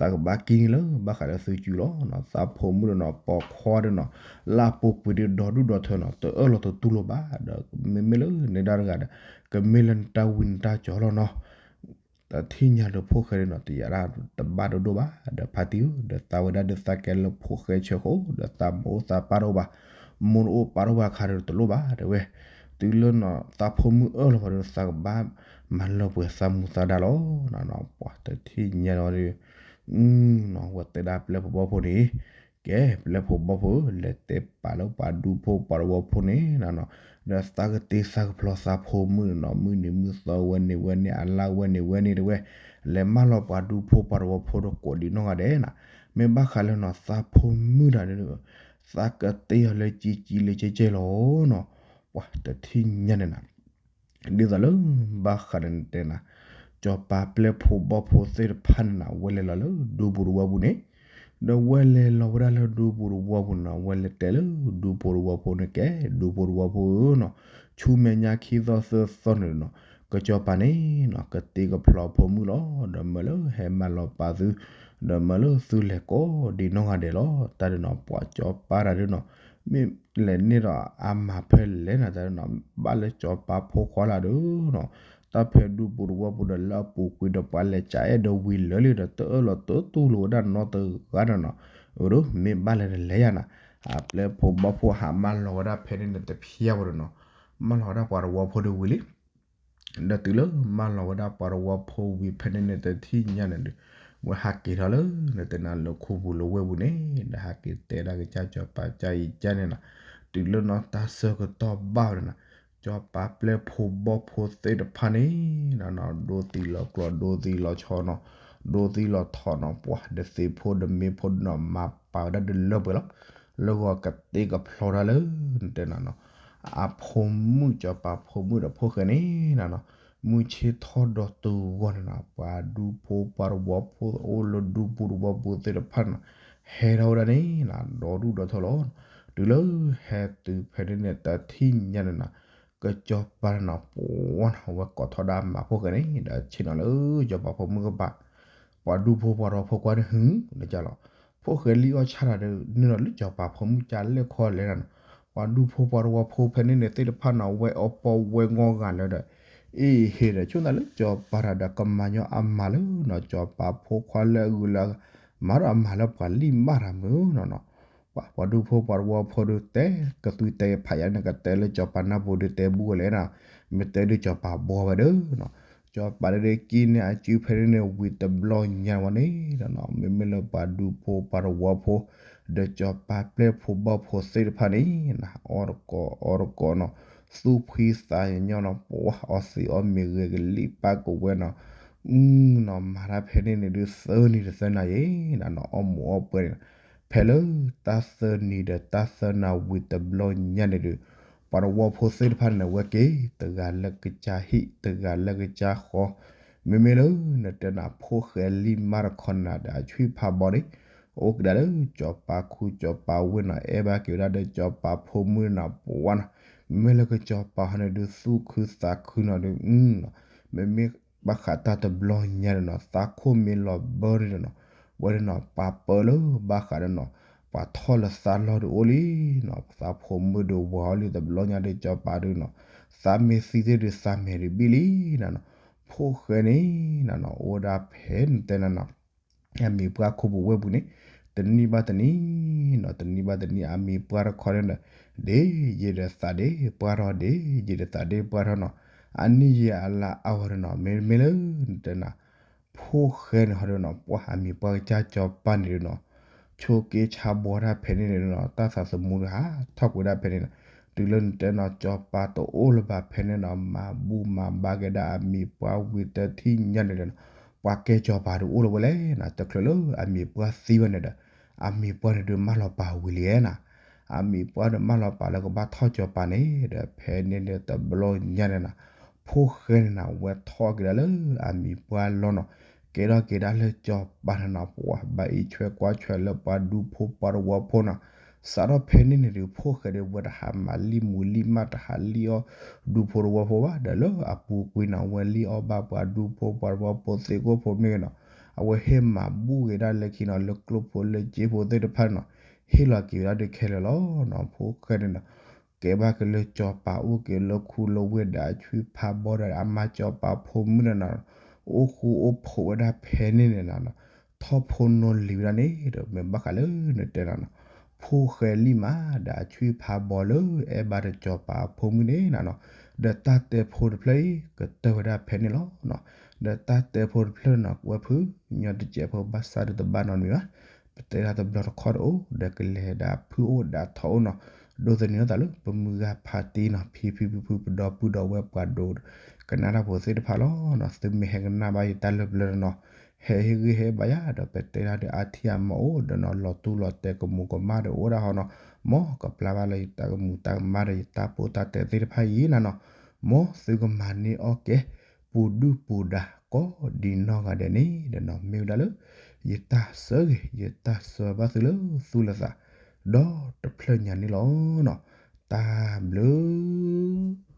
သးကဘၣ်ကံန့ၣ်လၢဘၣ်ဃးလၢသုစုလီၤနီၤ, သးဖိမုၣ်ဒုးနီၤ ပိာ်ခွါဒုးနီၤ, လၢအပူၤကွံာ်ဒုးဒီဒူၣ်ဒီထၢနီၤ, တအၢၣ်လီၤတတူၢ်လိာ်ဘၣ်, ဒီးမ့မ့ၢ်လၢနဒါတဂၤဒီး, ကမ့ၢ်လၢနတၢ်ဝံနတၢ်ကၠီလီၤနီၤ တထံၣ်ညါဒီးဖိၣ်ဃဲဒုးနီၤ တယာ်ဒၣ်တဘၣ်ဒိၣ်ဒိၣ်ဘၣ်, ဒီးဖါတံၢ်ဧၢ, ဒီးသးဝဲဒၣ်ဒုးသးကဲလၢဖိၣ်ဃဲဆၢဃိ, ဒီးသးမိၢ်အိၣ်သးပၢ်တအိၣ်ဘၣ်, မိၢ်တအိၣ်ပၢ်တအိၣ်ဘၣ်အခါဒီးတလိၣ်ဘၣ် တဲဝဲ, တုၤလၢနီၤ သးဖိမုၣ်အၢၣ်လီၤပှၤဒီး သးကဘၣ်မၤလၢပှဲၤသးမူသးဒါလီၤ, ပှၤတထံၣ်ညါဒီးဒုး ဝဲတဲဒၣ်ပျဲၢ်ဖိဘီၣ်ဖိန့ၣ်, ကဲ ပျဲၢ်ဖိဘီၣ်ဖိဧၢ, လဲၤတဲပာ်လၢပှၤဒူဖိပှၤတဝီဖိန့ၣ်နီၤ, ဒီးသးကတ့သးကဖျီသးဖိမုၣ်န့ၣ်နီၤ, မုၢ်နံၤမုၢ်သီဝဲန့ၣ်ဝဲန့ၣ် အလါဝဲန့ၣ်ဝဲန့ၣ်တဲဝဲ, လဲၤမၢလီၤပှၤဒူဖိပှၤတဝီဖိဒီးကိးဒံးနီၢ်ဂၤဒဲးနီၤ, မ့ၢ်ဘၣ်ဃးလၢနီၤ သးဖိမုၣ်တၢ်န့ၣ်, သးကတ့အီၤလၢကံကံလၢကဲကဲလီၤနီၤ, ပှၤတထံၣ်ညါန့ၣ်နီၤ ဒ်သိးလၢဘၣ်ဃးဒီးနတဲနၤ, စီၤပၤပျဲၢ်ဖိဘီၣ်ဖိသ့ၣ်တဖၣ်န့ၣ်နီၤ ဝဲလဲၤလီၤလၢဒူပူၤတဝီပူၤန့ၣ်, ဒီးဝဲလဲၤလီၤဝဲဒၣ်လၢဒူပူၤတဝီပူၤနီၤ, ဝဲလဲၤတဲလၢဒူဖိတဝီဖိန့ၣ် ကဲ ဒူဖိတဝီဖိဧၢနီၤ, ဆူမဲာ်ညါခံသီသၢသီန့ၣ်နီၤ, ကစီၤပၤန့ၣ်နီၤ ကတ့ကဖျီဖိမုၣ်လီၤ, ဒီးမၢလၢဟဲမၢလီၤပာ်သု, ဒီးမၢလၢသုလဲၤကိးဒံးနီၢ်ဂၤဒဲးလီၤ, တၢ်ဒုးနီၤ ပှၤစီၤပၤတၢ်ဒုးနီၤ မ့ၢ်လဲၤန့ၢ်ဒီးအမၤဖဲလဲၣ်နီၤ တၢ်ဒုးနီၤ ဘၣ်လၢစီၤပၤဖိခွါလၢ်ဒုးနီၤ, တၢ်ဖဲဒူပူၤတဝီပူၤဒီးလၢအပူၤကွံာ်ဒီးပှၤလဲၤကအဲၣ်ဒီးဝံၤလၢာ်လံဒီး တအၢၣ်လီၤတတူၢ်လိာ်ဝဲဒၣ်နီတဂၤနီၤနီၤ, အၢဒိး မ့ၢ်ဘၣ်လဲၣ်ဒီးလဲၤယၤနီၤ, အပျဲၢ်ဖိဘီၣ်ဖိဟးမၢလီၤဝဲဒၣ်ဖဲန့ၣ်န့ၣ်တဖျါဝဲဒီးနီၤ, မၢလီၤဝဲဒၣ်ပှၤတဝီဖိဒီးဝံၤလံ ဒီးတုၤလၢမၢလီၤဝဲဒၣ်ပှၤတဝီဖိဝံၤဖဲန့ၣ်န့ၣ်တထံၣ်ညါန့ၣ်ဒီး, ဝဲဟးက့ၤထီၣ်လၢနတဲနၤလၢခူပူၤလၢဝ့ၢ်ပူၤန့ၣ်, ဒီးဟးက့ၤတဲဒၣ်ကစၢ်စီၤပၤကစၢ်အံၤကစၢ်န့ၣ်နီၤ, တုၤလၢနီၤတၢ်ဆၢကတီၢ်ဘၣ်ဝဲဒၣ်နီၤ, စီၤပၤပျဲၢ်ဖိဘီၣ်ဖိသ့ၣ်တဖၣ်န့ၣ်နီၤ ဒိသံလီၤကျိာ် ဒိသံလီၤဆီနီၤ, ဒိသံလီၤထီၣ်နီၤ, ပှၤဒီးသ့ၣ်ဖိဒီးမ့ၢ်ဖိနီၤ မၤပာ်ဝဲဒၣ်ဒုးလၢပှဲၤလီၤ, လၢဂီၤကတ့ကဖျီတၢ်လၢနတဲနၤနီၤ အဖိမုၣ်စီၤပၤဖိမုၣ်ဒီးဖိၣ်ဃဲန့ၣ်နီၤနီၤ, မုၢ်ဆ့ၣ်ထီၣ်ဒီးတုၤဂီၢ်န့ၣ်နီၤ ပှၤဒူဖိပှၤတဝီဖိအိၣ်လၢဒူပူၤတဝီပူၤသ့ၣ်တဖၣ်နီၤ, ဟဲထီၣ်ဝဲဒၣ်န့ၣ်နီၤ ဒီဒူၣ်ဒီထၢလီၤ, တုၤလၢဟဲတုၤဖဲန့ၣ်န့ၣ် တထံၣ်ညါန့ၣ်နီၤ ကစီၤပၤန့ၣ်နီၤ ပှၤနီၤ အဝဲကိးထီၣ်ဒၣ်အမါဖိၣ်ဃဲန့ၣ် ဒီးဆ့ၣ်နီၤလၢစီၤပၤဖိမုၣ်ကပၤ, ပှၤဒူဖိပှၤတဝီဖိခွါန့ၣ်ဟု, လၢကလီၤဖိၣ်ဃဲလံၣ်အီၣ်ဆၣ်တၢ်ဒီး နုာ်လီၤလၢစီၤပၤဖိမုၣ်ကလဲၢ်ခီလဲၣ်နီၤ, ပှၤဒူဖိပှၤတဝီဖိဖဲန့ၣ်န့ၣ်သ့ၣ်တဖၣ်နီၤ ဝဲအီပီဝဲငီၢ်ဂၤလၢဒီး အ့ၣ်ဟ့ၣ်ဒီး ဆိသးလၢစီၤပၤတၢ်ဒီး ကမၤညီအမါလၢနီၤ စီၤပၤဖိခွါလၢအဂုၤလၢအဂၤ, မၤထီၣ်အမါလၢပှၤလံၣ်မၢ်တၢ်မုၢ်နီၤနီၤ, ပှၤဒူဖိပှၤတဝီဖိဒုးတဲ ကသွံတဲဖးယၤန့ၣ် ကတဲလၢစီၤပၤနၢ်ပူၤဒုးတဲဘူးဝဲလဲၣ်နီၤ, မ့ၢ်တဲဒုးစီၤပၤဘှီဝဲဒီးနီၤ, စီၤပၤဒုးက့ၤန့ၢ်အစုဖဲန့ၣ်န့ၣ် ဝံၤတဘျီညါဝဲန့ၣ်နီၤ, မ့မ့ၢ်လၢပှၤဒူဖိပှၤတဝီဖိ ဒီးစီၤပၤပျဲၢ်ဖိဘီၣ်ဖိသ့ၣ်တဖၣ်န့ၣ်နီၤ အီၣ်တကိးအီတကိးနီၤ, သူၣ်ဖှံသးညီနီၤ ပှၤအီသံးအီမ့ၤဂ့ၤကလံၣ်ပၢ်ကဝဲနီၤ, အနီၤ မၤတၢ်ဖဲန့ၣ်န့ၣ်ဒုး သၢနံၤဒီးသၢနၤယံၤနီၤ အီၣ်မူးအီၣ်ပှဲၤန့ၣ်, ဖဲလၢတၢ်သၢနံၤဒီးတၢ်သၢနၤဝံၤတဘျီညါန့ၣ်ဒုး ပှၤတဝီဖိသ့ၣ်တဖၣ်န့ၣ် ဝဲက့ၤ တဂၤလၢကစၢ်ဟံၣ် တဂၤလၢကစၢ်ဃီ, မ့မ့ၢ်လၢနတဲနၤ ဖိၣ်ဃဲလံၣ်မၢ်တခီနၤဒီးအဆွံဖးဘီန့ၣ် အိၣ်ကဒါလၢစီၤပၤခူစီၤပၤဝ့ၢ်နီၤ အဲၣ်ဘၣ်က့ၤဝဲဒၣ်ဒီးစီၤပၤဖိမုၣ်နီၤ ပှၤနီၤ, မ့မ့ၢ်လၢကစီၤပၤဟီန့ၣ်ဒုး သူၣ်ခုသးခုနီၤဒုး မ့မ့ၢ်ဘၣ်ဃးတၢ်တဘျီညါန့ၣ်နီၤ သးခိၣ်မ့ၢ်လီၤဘၢန့ၣ်နီၤ, ဝဲန့ၣ်နီၤ ပှၤပၢလၢဘၣ်ဃးဒီးနီၤ ပှၤထီၣ်လၢသးလီၢ်ဒုးအိၣ်လံနီၤ, ပသးဖိမုၣ်ဒုးဝၤအီၤလံတဘျီညါဒီးစီၤပၤဒုးနီၤ, သးမ့ၢ်သံသ့ၣ်ဒုးသးမဲာ်ဒုးဘံၣ်လံနီၤနီၤ, ဖိၣ်ဃဲန့ၣ်နီၤနီၤ အိၣ်ဒၣ်ဖဲနတဲနၤနီၤ အမံၤပှၢ်ခိၣ်ပူၤဝဲၢ်ပူၤန့ၣ် တနံၣ်ဘၣ်တနံၣ်နီၤ တနံၣ်ဘၣ်တနံၣ် အမံၤပှၢ်တခီန့ၣ်ဒီး ဒ့ယံာ်ဒီးသးဒ့ပှၢ်ထီၣ် ဒ့ယံာ်ဒီးသးဒ့ပှၢ်ထီၣ်နီၤ, အနံၣ်ယံာ်အလါအါဝဲဒီးနီၤ မ့မ့ၢ်လၢနတဲနၤ ဖိၣ်ဃဲန့ၣ်ဟီဒီးနီၤ ပှၤအမံၤပှၢ်ကစၢ်စီၤပၤန့ၣ်ဒီးနီၤ ဆိးက့ဆါဘှီတၢ်ဖဲန့ၣ်န့ၣ်နီၤ တၢ်သးသမူတဟးထီၣ်ကွံာ်ဒၣ်ဖဲန့ၣ်နီၤ, တုၤလၢနတဲနီၤ စီၤပၤတအိၣ်လၢၤဘၣ်ဖဲန့ၣ်နီၤ မၤဘူၣ်မၤဘါက့ၤဒၣ်အမံၤပှၢ်ဝံၤတထံၣ်ညါန့ၣ်ဒီးနီၤ ပှၤကဲစီၤပၤဒုးအိၣ်လၢၤဝဲလဲၣ်နီၤ, တချုးလၢအမံၤပှၢ်သံဝဲန့ၣ်ဒီး အမံၤပှၢ်န့ၣ်ဒုးမၢလီၤပာ်ဝံၤလံနီၤ, အမံၤပှၢ်ဒုးမၢလီၤပာ်လၢကဘၣ်ထီၣ်စီၤပၤန့ၣ်ဒီး ဖဲန့ၣ်န့ၣ်တဘျီညါန့ၣ်နီၤ ဖိၣ်ဃဲန့ၣ်နီၤ ဝဲထီၣ်က့ၤဒၣ်လၢအမံၤပှၢ်လီၢ်နီၤ, ကဲထီၣ်က့ၤဒၣ်လၢစီၤပၤန့ၣ်နီၤ ပှၤဘၣ်အံးဆွဲကွၢ်ဆွဲလၢပှၤဒူဖိပှၤတဝီဖိနီၤ, စးထီၣ်ဖဲန့ၣ်န့ၣ်ဒုး ဖိၣ်ဃဲဒုး ဝဲတဟးမၤလံၣ်မူၤလံၣ်မၢ်တဟးလံၣ်အီၣ်ဒူဖိတဝီဖိဘၣ်, ဒီးလၢအပူၤကွံာ်နီၤ ဝဲလံၣ်အီၣ်ဘၣ်ပှၤဒူဖိပှၤတဝီဖိသ့ၣ်ကိၣ်ဖိမ့ၢ်ဂ့ၤနီၤ, အဝဲဟ့ၣ်မၤဘူၣ်က့ၤဒၣ်လၢခံနီၤ လၢကျိၣ်ဖိလၢစ့ဖိသ့ၣ်တဖၣ်န့ၣ်နီၤ, ဟ့ၣ်လီၤက့ၤဝဲဒၣ်ဒုးခဲလၢာ်လီၤနီၤ, ဖိၣ်ဃဲန့ၣ်နီၤ ကဲဘၣ်က့ၤလၢစီၤပၤအိၣ်က့ၤလၢခူလၢဝ့ၢ်ဒီးအဆွံဖးဘီဒီး အမါစီၤပၤဖိမုၣ်န့ၣ်နီၤ, အိၣ်ဃူအိၣ်ဖိးဝဲဒၣ်ဖဲန့ၣ်န့ၣ်နီၤ, ထီၣ်ဖိနီၢ်လံၤဝဲဒၣ်န့ၣ်ဒီး မ့ၢ်ဘၣ်ဃးလၢနတဲနီၤနီၤ, ဖိၣ်ဃဲလံၣ်မးဒီးအဆွံဖးဘီလၢအဲၣ်ဘၣ်ဒီးစီၤပၤဖိမုၣ်န့ၣ်နီၤနီၤ, ဒီးတၢ်တဲဖိတဖျၢၣ်အံၤ ကတၢၢ်ဝဲဒၣ်ဖဲန့ၣ်လီၤနီၤ, ဒီးတၢ်တဲဖိတဖျၢၣ်နီၤ ကွဲဖု ညီတစဲးဖိဘၣ်ဆၣ်ဒုးတဘၣ်နီတမံၤဘၣ်, ပတဲဒၣ်တဘျီတခီၣ်တအိၣ် ဒီးကလဲၤဒၣ်ဖုအိၣ်ဒၣ်ထီအိၣ်နီၤ, ဒိးသန့ၤထီၣ်သးလၢပမုၢ်ဂၤဖးတံၢ်နီၤ ဖံဖံဖုဖု ပဒီပုၢ်ဒီဝဲၢ်ပှၤဒိးကနၣ်တၢ်ဖိသ့ၣ်တဖၣ်လီၤနီၤ, သုမ့ၢ်ဟဲကနၣ်ဘၣ်ယတၢ်လၢပျၢၤနီၤ, ဟဲဟ့ၣ်ဂံၢ်ဟ့ၣ်ဘါယၤ ဒီးပတဲဒၣ်ဒီးအါထံအမၤအိၣ်ဒီးနီၤ လီၤတူၢ်လီၤတဲာ်ကမူၤကမၣ်ဒီးအိၣ်ဒၣ်ဟီနီၤ, မ်ကပျၢ်ဘၣ်လၢယတၢ်ကမူၤတၢ်ကမၣ်ဒီးယတၢ်ပူတၢ်တဲသ့ၣ်တဖၣ်အံၤနီၤနီၤ, မ်သုကမၤန့ၢ်အီၣ်ကဲ ပူၤဒုၣ်ပူၤဒါကိးဒံနီၢ်ဂၤဒဲးန့ၣ်ဒီးနီၤ မ့ၢ်ဝဲဒၣ်လၢ ယတၢ်ဆၢဂ့ၤ ယတၢ်ဆၢဘၣ်သုလၢသူၣ်လၢသး ဒီတဖျၢၣ်ညါန့ၣ်လီၤနီၤ, တၢ်ဘျုး